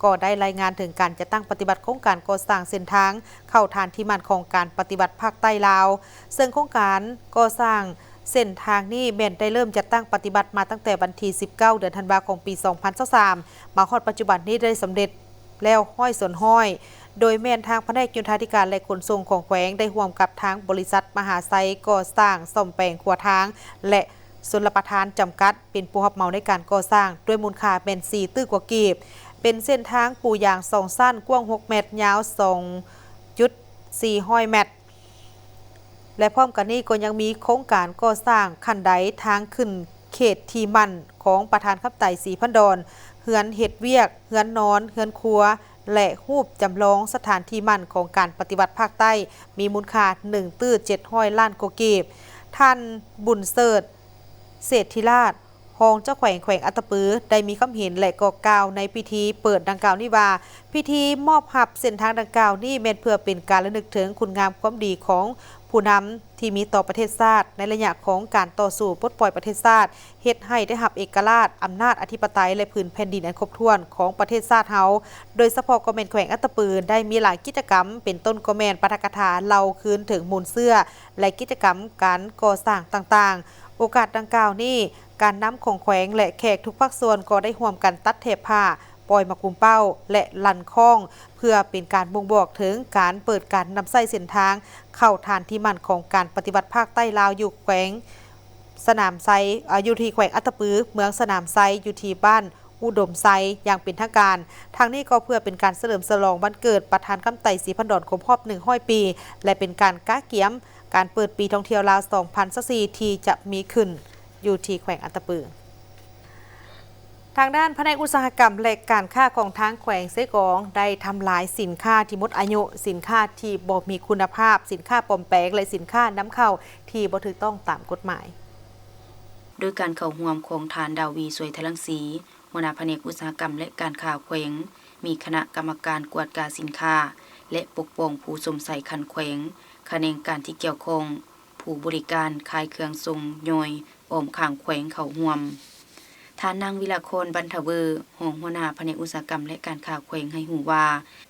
ກໍໄດ້ລາຍງານເຖິງການຈັດຕັ້ງປະຕິບັດໂຄງການກໍ່ສ້າງເສັ້ນທາງເຂົ້າຖານທີ່ໝັ້ນຂອງການປະຕິວັດພາກໃຕ້ລາວ, ເຊິ່ງໂຄງການກໍ່ສ້າງເສັ້ນທາງນີ້ແມ່ນໄດ້ເລີ່ມຈັດຕັ້ງປະຕິບັດມາຕັ້ງແຕ່ວັນທີສິບເກົ້າ ເດືອນທັນວາ ຂອງປີສອງພັນຊາວສາມ ມາຮອດປັດຈຸບັນນີ້ໄດ້ສຳເລັດ ແລ້ວຮ້ອຍສ່ວນຮ້ອຍ ໂດຍແມ່ນທາງພະແນກໂຍທາທິການ ແລະ ຂົນສົ່ງຂອງແຂວງ ໄດ້ຮ່ວມກັບທາງບໍລິສັດມະຫາໄຊກໍ່ສ້າງສ້ອມແປງຂົວທາງ ແລະ ຊົນລະປະທານ ຈຳກັດ ເປັນຜູ້ຮັບເໝົາໃນການກໍ່ສ້າງ ດ້ວຍມູນຄ່າແມ່ນສີ່ຕື້ກວ່າກີບ, ເປັນເສັ້ນທາງປູຢາງສອງຊັ້ນ ກວ້າງຫົກແມັດ ຍາວສອງຈຸດສີ່ຮ້ອຍແມັດ. ແລະ ພ້ອມກັນນີ້ກໍຍັງມີໂຄງການກໍ່ສ້າງຄັນໄດທາງຂຶ້ນເຂດທີ່ໝັ້ນຂອງປະທານຄຳໄຕ ສີພັນດອນ, ເຮືອນເຮັດວຽກ, ເຮືອນນອນ, ເຮືອນຄົວ ແລະ ຮູບຈຳລອງສະຖານທີ່ໝັ້ນຂອງການປະຕິວັດພາກໃຕ້ ມີມູນຄ່າໜຶ່ງຕື້ເຈັດຮ້ອຍລ້ານກວ່າກີບ. ທ່ານ ບຸນເສີດ ເສດທິລາດ ຮອງເຈົ້າແຂວງແຂວງອັດຕະປື ໄດ້ມີຄຳເຫັນ ແລະ ກໍກ່າວໃນພິທີເປີດດັ່ງກ່າວນີ້ວ່າ ພິທີມອບຮັບເສັ້ນທາງດັ່ງກ່າວນີ້ແມ່ນເພື່ອເປັນການລະນຶກເຖິງຄຸນງາມຄວາມດີຂອງຜູ້ນຳທີ່ມີຕໍ່ປະເທດຊາດ ໃນໄລຍະຂອງການຕໍ່ສູ້ປົດປ່ອຍປະເທດຊາດ ເຮັດໃຫ້ໄດ້ຮັບເອກະລາດ, ອຳນາດອະທິປະໄຕ ແລະ ພື້ນແຜ່ນດິນອັນຄົບຖ້ວນຂອງປະເທດຊາດເຮົາ, ໂດຍສະເພາະກໍແມ່ນແຂວງອັດຕະປື ໄດ້ມີຫຼາຍກິດຈະກຳ ເປັນຕົ້ນກໍແມ່ນປາຖະກະຖາເລົ່າຄືນເຖິງມູນເຊື້ອ ແລະ ກິດຈະກຳການກໍ່ສ້າງຕ່າງໆ. ໂອກາດດັ່ງກ່າວນີ້, ການນຳຂອງແຂວງ ແລະ ແຂກທຸກພາກສ່ວນກໍໄດ້ຮ່ວມກັນຕັດແຖບຜ້າ, ປ່ອຍໝາກກຸມເປົ້າ ແລະ ລັ່ນຄ້ອງ ເພື່ອເປັນການບົ່ງບອກເຖິງການເປີດການນຳໃຊ້ເສັ້ນທາງເຂົ້າຖານທີ່ໝັ້ນຂອງການປະຕິວັດພາກໃຕ້ລາວ ຢູ່ແຂວງສະໜາມໄຊ, ເອີ ຢູ່ທີ່ແຂວງອັດຕະປື, ເມືອງສະໜາມໄຊ, ຢູ່ທີ່ບ້ານອຸດົມໄຊ ຢ່າງເປັນທາງການ. ທັງນີ້ກໍເພື່ອເປັນການສະເຫຼີມສະຫຼອງວັນເກີດປະທານຄຳໄຕ ສີພັນດອນ ຄົບຮອບໜຶ່ງຮ້ອຍປີ ແລະ ເປັນການກະກຽມການເປີດປີທ່ອງທ່ຽວລາວ ສອງພັນຊາວສີ່ ທີ່ຈະມີຂຶ້ນຢູ່ທີ່ແຂວງອັດຕະປື. ທາງດ້ານພະແນກອຸດສາຫະກຳ ແລະ ການຄ້າຂອງທາງແຂວງເຊກອງ ໄດ້ທຳລາຍສິນຄ້າທີ່ໝົດອາຍຸ, ສິນຄ້າທີ່ບໍ່ມີຄຸນນະພາບ, ສິນຄ້າປອມແປງ ແລະ ສິນຄ້ານຳເຂົ້າທີ່ບໍ່ຖືກຕ້ອງຕາມກົດໝາຍ. ໂດຍການເຂົ້າຮ່ວມຂອງທ່ານ ດາວີ ສວຍທະລັງສີ ຫົວໜ້າພະແນກອຸດສາຫະກຳ ແລະ ການຄ້າແຂວງ, ມີຄະນະກຳມະການກວດກາສິນຄ້າ ແລະ ປົກປ້ອງຜູ້ຊົມໃຊ້ຂັ້ນແຂວງ, ຂະແໜງການທີ່ກ່ຽວຂ້ອງ, ຜູ້ບໍລິການຂາຍເຄື່ອງສົ່ງຍ່ອຍອ້ອມຂ້າງແຂວງເຂົ້າຮ່ວມ. ທ່ານນາງ ວິລາຄອນ ບັນທະເວີ ຮອງຫົວໜ້າພະແນກອຸດສາຫະກຳ ແລະ ການຄ້າແຂວງ ໃຫ້ຮູ້ວ່າ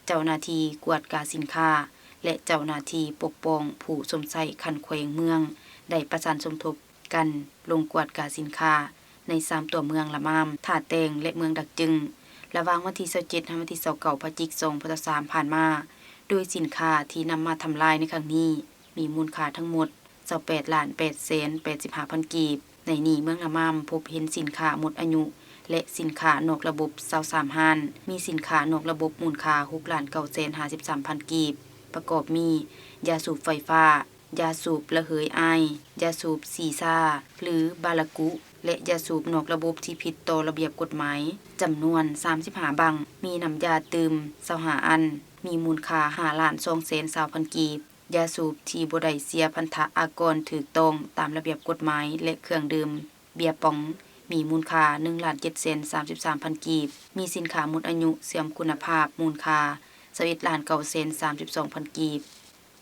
ເຈົ້າໜ້າທີ່ກວດກາສິນຄ້າ ແລະ ເຈົ້າໜ້າທີ່ປົກປ້ອງຜູ້ຊົມໃຊ້ຂັ້ນແຂວງເມືອງ ໄດ້ປະສານສົມທົບ ກັນລົງກວດກາສິນຄ້າໃນສາມຕົວເມືອງ ລະມາມ, ທ່າແຕງ ແລະ ເມືອງດາກຈຶງ ລະຫວ່າງວັນທີຊາວເຈັດ ຫາ ວັນທີຊາວເກົ້າ ພະຈິກ ສອງພັນຊາວສາມ ຜ່ານມາ, ໂດຍສິນຄ້າທີ່ນຳມາທຳລາຍໃນຄັ້ງນີ້ ມີມູນຄ່າທັງໝົດ ຊາວແປດລ້ານແປດແສນແປດສິບຫ້າພັນກີບ. ໃນນີ້ເມືອງລະມາມພົບເຫັນສິນຄ້າໝົດອາຍຸ ແລະ ສິນຄ້ານອກລະບົບ ຊາວສາມຮ້ານ, ມີສິນຄ້ານອກລະບົບມູນຄ່າ ຫົກລ້ານເກົ້າແສນຫ້າສິບສາມພັນກີບ. ປະກອບມີ ຢາສູບໄຟຟ້າ, ຢາສູບລະເຫີຍອາຍ, ຢາສູບຊີຊາ ຫຼື ບາລາກຸ ແລະ ຢາສູບນອກລະບົບທີ່ຜິດຕໍ່ລະບຽບກົດໝາຍ ຈຳນວນສາມສິບຫ້າບັ້ງ, ມີນ້ຳຢາຕື່ມຊາວຫ້າອັນ, ມີມູນຄ່າຫ້າລ້ານສອງແສນຊາວພັນກີບ, ຢາສູບທີ່ບໍ່ໄດ້ເສຍພັນທະອາກອນຖືກຕ້ອງຕາມລະບຽບກົດໝາຍ ແລະ ເຄື່ອງດື່ມເບຍປອງ ມີມູນຄ່າໜຶ່ງລ້ານເຈັດແສນສາມສິບສາມພັນກີບ, ມີສິນຄ້າໝົດອາຍຸເສື່ອມຄຸນນະພາບ ມູນຄ່າຊາວເອັດລ້ານເກົ້າແສນສາມສິບສອງພັນກີບ,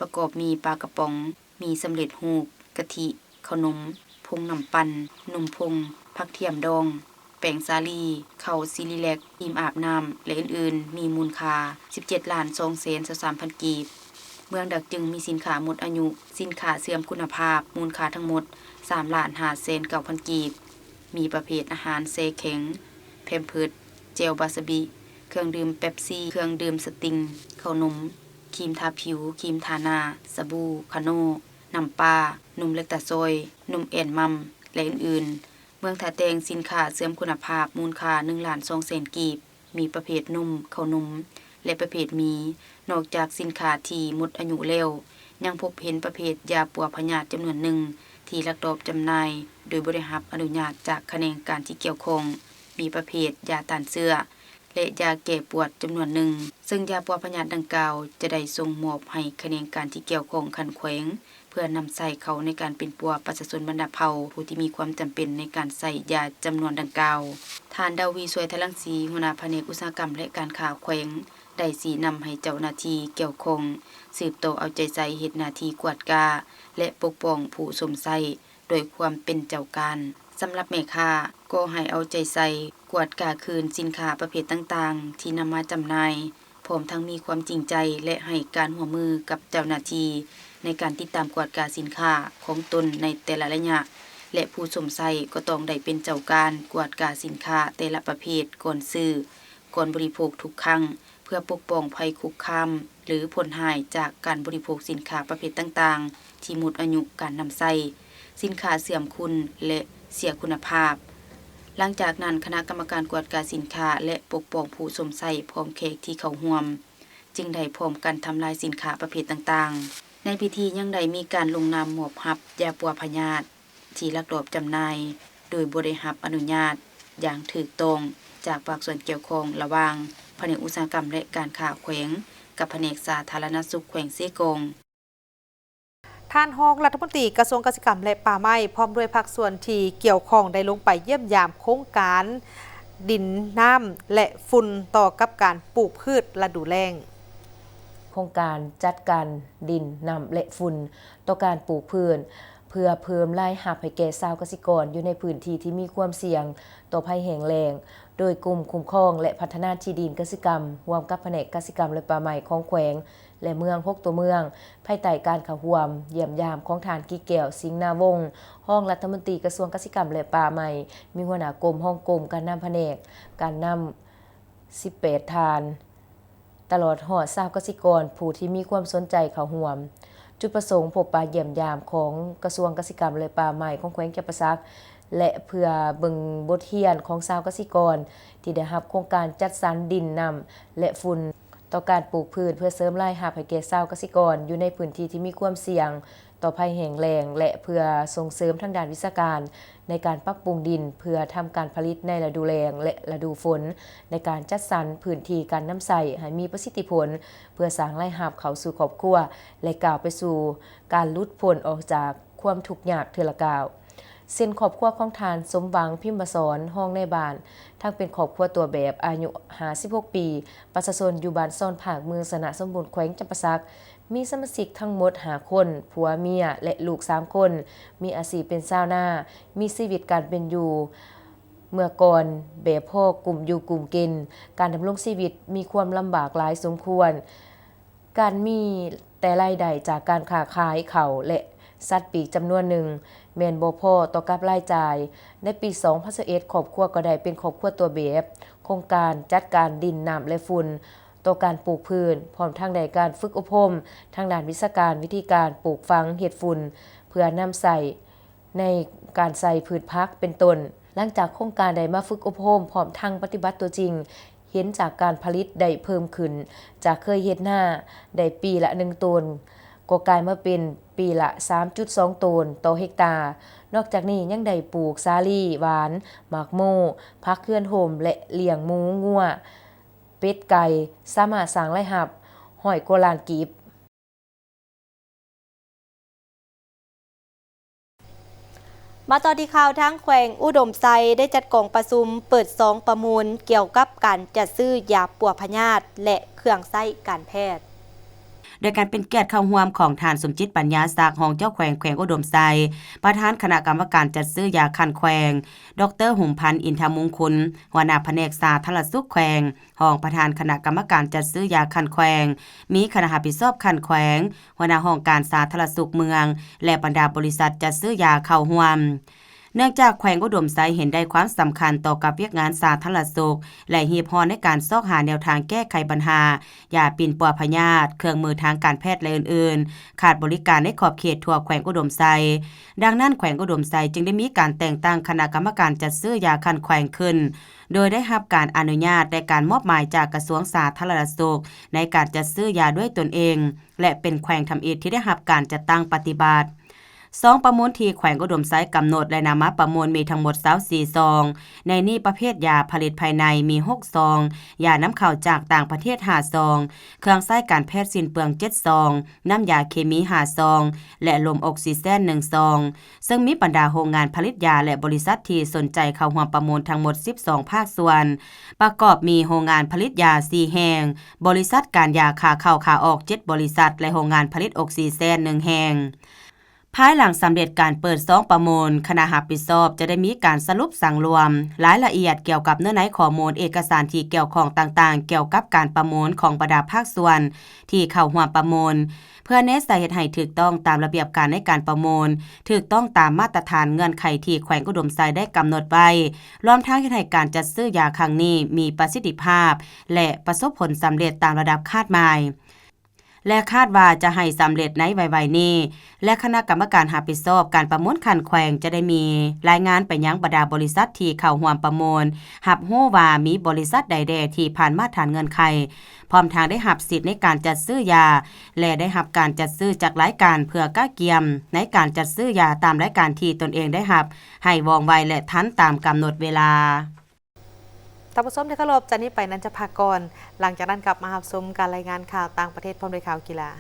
ປະກອບມີປາກະປ໋ອງ, ໝີ່ສຳເລັດຮູບ, ກະທິ, ເຂົ້າໜົມ, ຜົງນ້ຳປັ່ນ, ນົມຜົງ, ຜັກທຽມດອງ, ແປ້ງສາລີ, ເຂົ້າຊີລີແລັກ, ຄຣີມອາບນ້ຳ ແລະ ອື່ນໆ ມີມູນຄ່າສິບເຈັດລ້ານສອງແສນຊາວສາມພັນກີບ. ເມືອງດາກຈຶງມີສິນຄ້າໝົດອາຍຸ, ສິນຄ້າເສື່ອມຄຸນນະພາບ ມູນຄ່າທັງໝົດສາມລ້ານຫ້າແສນເກົ້າພັນກີບ, ມີປະເພດອາຫານແຊ່ແຂງ, ແພມເພີດ, ແຈ່ວວາຊາບິ, ເຄື່ອງດື່ມເປັບຊີ, ເຄື່ອງດື່ມສະຕິງ, ເຂົ້າໜົມ, ຄຣີມທາຜິວ, ຄຣີມທາໜ້າ, ສະບູ, ຄາໂນ, ນ້ຳປາ, ນົມແລັກຕາຊອຍ, ນົມແອນມັມ ແລະ ອື່ນໆ. ເມືອງທ່າແຕງ ສິນຄ້າເສື່ອມຄຸນນະພາບ ມູນຄ່າໜຶ່ງລ້ານສອງແສນກີບ, ມີປະເພດນົມ, ເຂົ້າໜົມ ແລະ ປະເພດໝີ່. ນອກຈາກສິນຄ້າທີ່ໝົດອາຍຸແລ້ວ, ຍັງພົບເຫັນປະເພດຢາປົວພະຍາດຈຳນວນໜຶ່ງ ທີ່ລັກລອບຈຳໜ່າຍໂດຍບໍ່ໄດ້ຮັບອະນຸຍາດຈາກຂະແໜງການທີ່ກ່ຽວຂ້ອງ, ມີປະເພດຢາຕ້ານເຊື້ອ ແລະ ຢາແກ້ປວດຈຳນວນໜຶ່ງ, ເຊິ່ງຢາປົວພະຍາດດັ່ງກ່າວຈະໄດ້ສົ່ງມອບໃຫ້ຂະແໜງການທີ່ກ່ຽວຂ້ອງຂັ້ນແຂວງ ເພື່ອນຳໃຊ້ເຂົ້າໃນການປິ່ນປົວປະຊາຊົນບັນດາເຜົ່າຜູ້ທີ່ມີຄວາມຈຳເປັນໃນການໃຊ້ຢາຈຳນວນດັ່ງກ່າວ. ທ່ານ ດາວີ ຊ່ວຍທະລັງສີ ຫົວໜ້າພະແນກອຸດສາຫະກຳ ແລະ ການຄ້າແຂວງ ໄດ້ຊີ້ນຳໃຫ້ເຈົ້າໜ້າທີ່ກ່ຽວຂ້ອງສືບຕໍ່ເອົາໃຈໃສ່ເຮັດໜ້າທີ່ກວດກາ ແລະ ປົກປ້ອງຜູ້ຊົມໃຊ້ ດ້ວຍຄວາມເປັນເຈົ້າການ. ສຳລັບແມ່ຄ້າ ກໍໃຫ້ເອົາໃຈໃສ່ກວດກາຄືນສິນຄ້າປະເພດຕ່າງໆ ທີ່ນຳມາຈຳໜ່າຍ, ພ້ອມທັງມີຄວາມຈິງໃຈ ແລະ ໃຫ້ການຮ່ວມມືກັບເຈົ້າໜ້າທີ່ໃນການຕິດຕາມກວດກາສິນຄ້າຂອງຕົນໃນແຕ່ລະໄລຍະ ແລະ ຜູ້ຊົມໃຊ້ກໍຕ້ອງໄດ້ເປັນເຈົ້າການກວດກາສິນຄ້າແຕ່ລະປະເພດກ່ອນຊື້, ກ່ອນບໍລິໂພກທຸກຄັ້ງ ເພື່ອປົກປ້ອງໄພຄຸກຄາມ ຫຼື ຜົນຮ້າຍຈາກການບໍລິໂພກສິນຄ້າປະເພດຕ່າງໆ ທີ່ໝົດອາຍຸການນຳໃຊ້, ສິນຄ້າເສື່ອມຄຸນ ແລະ ເສຍຄຸນນະພາບ. ຫຼັງຈາກນັ້ນ, ຄະນະກຳມະການກວດກາສິນຄ້າ ແລະ ປົກປ້ອງຜູ້ຊົມໃຊ້ ພ້ອມແຂກທີ່ເຂົ້າຮ່ວມ ຈຶ່ງໄດ້ພ້ອມກັນທຳລາຍສິນຄ້າປະເພດຕ່າງໆ. ໃນພິທີຍັງໄດ້ມີການລົງນາມມອບຮັບຢາປົວພະຍາດ ທີ່ລັກລອບຈຳໜ່າຍໂດຍບໍ່ໄດ້ຮັບອະນຸຍາດຢ່າງຖືກຕ້ອງຈາກພາກສ່ວນກ່ຽວຂ້ອງລະຫວ່າງພະແນກອຸດສາຫະກຳ ແລະ ການຄ້າແຂວງ ກັບພະແນກສາທາລະນະສຸກແຂວງເຊກອງ. ທ່ານຮອງລັດຖະມົນຕີກະຊວງກະສິກຳ ແລະ ປ່າໄມ້ ພ້ອມດ້ວຍພາກສ່ວນທີ່ກ່ຽວຂ້ອງ ໄດ້ລົງໄປຢ້ຽມຢາມໂຄງການດິນ, ນ້ຳ ແລະ ຝຸ່ນ ຕໍ່ກັບການປູກພືດລະດູແລ້ງ. ໂຄງການຈັດການດິນ, ນ້ຳ ແລະ ຝຸ່ນ ຕໍ່ການປູກພືດ ເພື່ອເພີ່ມລາຍຮັບໃຫ້ແກ່ຊາວກະສິກອນຢູ່ໃນພື້ນທີ່ທີ່ມີຄວາມສ່ຽງຕໍ່ໄພແຫ້ງແລ້ງ ໂດຍກົມຄຸ້ມຄອງ ແລະ ພັດທະນາທີ່ດິນກະສິກຳ ຮ່ວມກັບພະແນກກະສິກຳ ແລະ ປ່າໄມ້ຂອງແຂວງ ແລະ ເມືອງ ຫົກຕົວເມືອງ, ພາຍໃຕ້ການເຂົ້າຮ່ວມຢ້ຽມຢາມຂອງທ່ານ ກິແກ້ວ ສິງນາວົງ ຮອງລັດຖະມົນຕີກະຊວງກະສິກຳ ແລະ ປ່າໄມ້, ມີຫົວໜ້າກົມ, ຮອງກົມ, ການນຳພະແນກ, ການນຳ ສິບແປດທ່ານ, ຕະຫຼອດຮອດຊາວກະສິກອນຜູ້ທີ່ມີຄວາມສົນໃຈເຂົ້າຮ່ວມ. ຈຸດປະສົງພົບປະຢ້ຽມຢາມຂອງກະຊວງກະສິກຳ ແລະ ປ່າໄມ້ຂອງແຂວງຈຳປາສັກ ແລະ ເພື່ອເບິ່ງບົດຮຽນຂອງຊາວກະສິກອນທີ່ໄດ້ຮັບໂຄງການຈັດສັນດິນ, ນ້ຳ ແລະ ຝຸ່ນ ຕໍ່ການປູກພືດ ເພື່ອເສີມລາຍຮັບໃຫ້ແກ່ຊາວກະສິກອນຢູ່ໃນພື້ນທີ່ທີ່ມີຄວາມສ່ຽງ ຕໍ່ໄພແຫ້ງແລ້ງ ແລະ ເພື່ອສົ່ງເສີມທາງດ້ານວິຊາການໃນການປັບປຸງດິນ ເພື່ອທຳການຜະລິດໃນລະດູແລ້ງ ແລະ ລະດູຝົນ, ໃນການຈັດສັນພື້ນທີ່ການນຳໃຊ້ໃຫ້ມີປະສິດທິຜົນ ເພື່ອສ້າງລາຍຮັບເຂົ້າສູ່ຄອບຄົວ ແລະ ກ້າວໄປສູ່ການຫຼຸດພົ້ນອອກຈາກຄວາມທຸກຍາກເທື່ອລະກ້າວ. ເຊັ່ນ ຄອບຄົວຂອງທ່ານ ສົມຫວັງ ພິມມະສອນ ຮອງນາຍບ້ານ, ທັງເປັນຄອບຄົວຕົວແບບ ອາຍຸຫ້າສິບຫົກປີ, ປະຊາຊົນຢູ່ບ້ານຊອນພາກ ເມືອງຊະນະສົມບູນ ແຂວງຈຳປາສັກ, ມີສະມາຊິກທັງໝົດຫ້າຄົນ, ຜົວເມຍ ແລະ ລູກສາມຄົນ, ມີອາຊີບເປັນຊາວນາ, ມີຊີວິດການເປັນຢູ່ເມື່ອກ່ອນແບບພໍກຸ້ມຢູ່ກຸ້ມກິນ, ການດຳລົງຊີວິດມີຄວາມລຳບາກຫຼາຍສົມຄວນ, ການມີແຕ່ລາຍໄດ້ຈາກການຄ້າຂາຍເຂົ້າ ແລະ ສັດປີກຈຳນວນໜຶ່ງ ແມ່ນບໍ່ພໍຕໍ່ກັບລາຍຈ່າຍ. ໃນປີສອງພັນຊາວເອັດ ຄອບຄົວກໍໄດ້ເປັນຄອບຄົວຕົວແບບ, ໂຄງການຈັດການດິນ, ນ້ຳ ແລະ ຝຸ່ນ ຕໍ່ການປູກພືດ, ພ້ອມທັງໄດ້ການຝຶກອົບຮົມທາງດ້ານວິຊາການ, ວິທີການປູກຝັງ, ເຮັດຝຸ່ນ ເພື່ອນຳໃຊ້ໃນການໃສ່ພືດຜັກເປັນຕົ້ນ. ຫຼັງຈາກໂຄງການໄດ້ມາຝຶກອົບຮົມ ພ້ອມທັງປະຕິບັດຕົວຈິງ, ເຫັນຈາກການຜະລິດໄດ້ເພີ່ມຂຶ້ນ ຈາກເຄີຍເຮັດນາໄດ້ປີລະໜຶ່ງໂຕນ ກໍກາຍມາເປັນປີລະສາມຈຸດສອງໂຕນຕໍ່ເຮັກຕາ. ນອກຈາກນີ້ຍັງໄດ້ປູກສາລີ, ຫວານ, ໝາກໂມ, ຜັກເຮືອນຮົ່ມ ແລະ ລ້ຽງໝູ, ງົວ, ເປັດ, ໄກ່, ສາມາດສ້າງລາຍຮັບຮ້ອຍກວ່າລ້ານກີບ. ມາຕໍ່ທີ່ຂ່າວທາງແຂວງອຸດົມໄຊ ໄດ້ຈັດກອງປະຊຸມເປີດຊອງປະມູນກ່ຽວກັບການຈັດຊື້ຢາປົວພະຍາດ ແລະ ເຄື່ອງໃຊ້ການແພດ. ໂດຍການເປັນກຽດເຂົ້າຮ່ວມຂອງທ່ານ ສົມຈິດ ປັນຍາສັກ ຮອງເຈົ້າແຂວງແຂວງອຸດົມໄຊ, ປະທານຄະນະກຳມະການຈັດຊື້ຢາຂັ້ນແຂວງ, ດອກເຕີ ຫຸມພັນ ອິນທະມຸງຄຸນ ຫົວໜ້າພະແນກສາທາລະນະສຸກແຂວງ, ຮອງປະທານຄະນະກຳມະການຈັດຊື້ຢາຂັ້ນແຂວງ, ມີຄະນະຮັບຜິດຊອບຂັ້ນແຂວງ, ຫົວໜ້າຫ້ອງການສາທາລະນະສຸກເມືອງ ແລະ ບັນດາບໍລິສັດຈັດຊື້ຢາເຂົ້າຮ່ວມ. ເນື່ອງຈາກແຂວງອຸດົມໄຊເຫັນໄດ້ຄວາມສຳຄັນຕໍ່ກັບວຽກງານສາທາລະນະສຸກ ແລະ ຮີບຮ້ອນໃນການຊອກຫາແນວທາງແກ້ໄຂບັນຫາຢາປິ່ນປົວພະຍາດ, ເຄື່ອງມືທາງການແພດ ແລະ ອື່ນໆ ຂາດບໍລິການໃນຂອບເຂດທົ່ວແຂວງອຸດົມໄຊ. ດັ່ງນັ້ນ, ແຂວງອຸດົມໄຊຈຶ່ງໄດ້ມີການແຕ່ງຕັ້ງຄະນະກຳມະການຈັດຊື້ຢາຂັ້ນແຂວງຂຶ້ນ, ໂດຍໄດ້ຮັບການອະນຸຍາດ ແລະ ການມອບໝາຍຈາກກະຊວງສາທາລະນະສຸກ ໃນການຈັດຊື້ຢາດ້ວຍຕົນເອງ ແລະ ເປັນແຂວງທຳອິດທີ່ໄດ້ຮັບການຈັດຕັ້ງປະຕິບັດ. ຊອງປະມູນທີ່ແຂວງອຸດົມໄຊກຳນົດ ແລະ ນຳມາປະມູນມີທັງໝົດຊາວສີ່ຊອງ, ໃນນີ້ປະເພດຢາຜະລິດພາຍໃນມີຫົກຊອງ, ຢານຳເຂົ້າຈາກຕ່າງປະເທດຫ້າຊອງ, ເຄື່ອງໃຊ້ການແພດສິ້ນເປືອງເຈັດຊອງ, ນ້ຳຢາເຄມີຫ້າຊອງ ແລະ ລົມອົກຊີເຈນໜຶ່ງຊອງ, ເຊິ່ງມີບັນດາໂຮງງານຜະລິດຢາ ແລະ ບໍລິສັດທີ່ສົນໃຈເຂົ້າຮ່ວມປະມູນທັງໝົດສິບສອງພາກສ່ວນ, ປະກອບມີໂຮງງານຜະລິດຢາສີ່ແຫ່ງ, ບໍລິສັດການຢາຂາເຂົ້າຂາອອກເຈັດບໍລິສັດ ແລະ ໂຮງງານຜະລິດອົກຊີເຈນໜຶ່ງແຫ່ງ. ພາຍຫຼັງສຳເລັດການເປີດຊອງປະມູນ, ຄະນະຮັບຜິດຊອບຈະໄດ້ມີການສະຫຼຸບສັງລວມລາຍລະອຽດກ່ຽວກັບເນື້ອໃນຂໍ້ມູນເອກະສານທີ່ກ່ຽວຂ້ອງຕ່າງໆ ກ່ຽວກັບການປະມູນຂອງບັນດາພາກສ່ວນທີ່ເຂົ້າຮ່ວມປະມູນ, ເພື່ອແນໃສ່ເຮັດໃຫ້ຖືກຕ້ອງຕາມລະບຽບການໃນການປະມູນ, ຖືກຕ້ອງຕາມມາດຕະຖານເງື່ອນໄຂທີ່ແຂວງອຸດົມໄຊໄດ້ກຳນົດໄວ້, ລວມທັງເຮັດໃຫ້ການຈັດຊື້ຢາຄັ້ງນີ້ມີປະສິດທິພາບ ແລະ ປະສົບຜົນສຳເລັດຕາມລະດັບຄາດໝາຍ. ແລະ ຄາດວ່າຈະໃຫ້ສຳເລັດໃນໄວໆນີ້ ແລະ ຄະນະກຳມະການຮັບຜິດຊອບການປະມູນຂັ້ນແຂວງຈະໄດ້ມີລາຍງານໄປຍັງບັນດາບໍລິສັດທີ່ເຂົ້າຮ່ວມປະມູນ, ຮັບຮູ້ວ່າມີບໍລິສັດໃດແດ່ທີ່ຜ່ານມາດຖານເງື່ອນໄຂ, ພ້ອມທັງໄດ້ຮັບສິດໃນການຈັດຊື້ຢາ ແລະ ໄດ້ຮັບການຈັດຊື້ຈາກລາຍການເພື່ອກະກຽມໃນການຈັດຊື້ຢາຕາມລາຍການທີ່ຕົນເອງໄດ້ຮັບ ໃຫ້ວ່ອງໄວ ແລະ ທັນຕາມກຳນົດເວລາ. ທ່ານຜູ້ຊົມທີ່ເຄົາລົບ, ຈາກນີ້ໄປນັ້ນຈະພັກກ່ອນ, ຫຼັງຈາກນັ້ນກັບມາຮັບຊົມການລາຍງານຂ່າວຕ່າງປະເທດພ້ອມດ້ວຍຂ່າວກິລາ.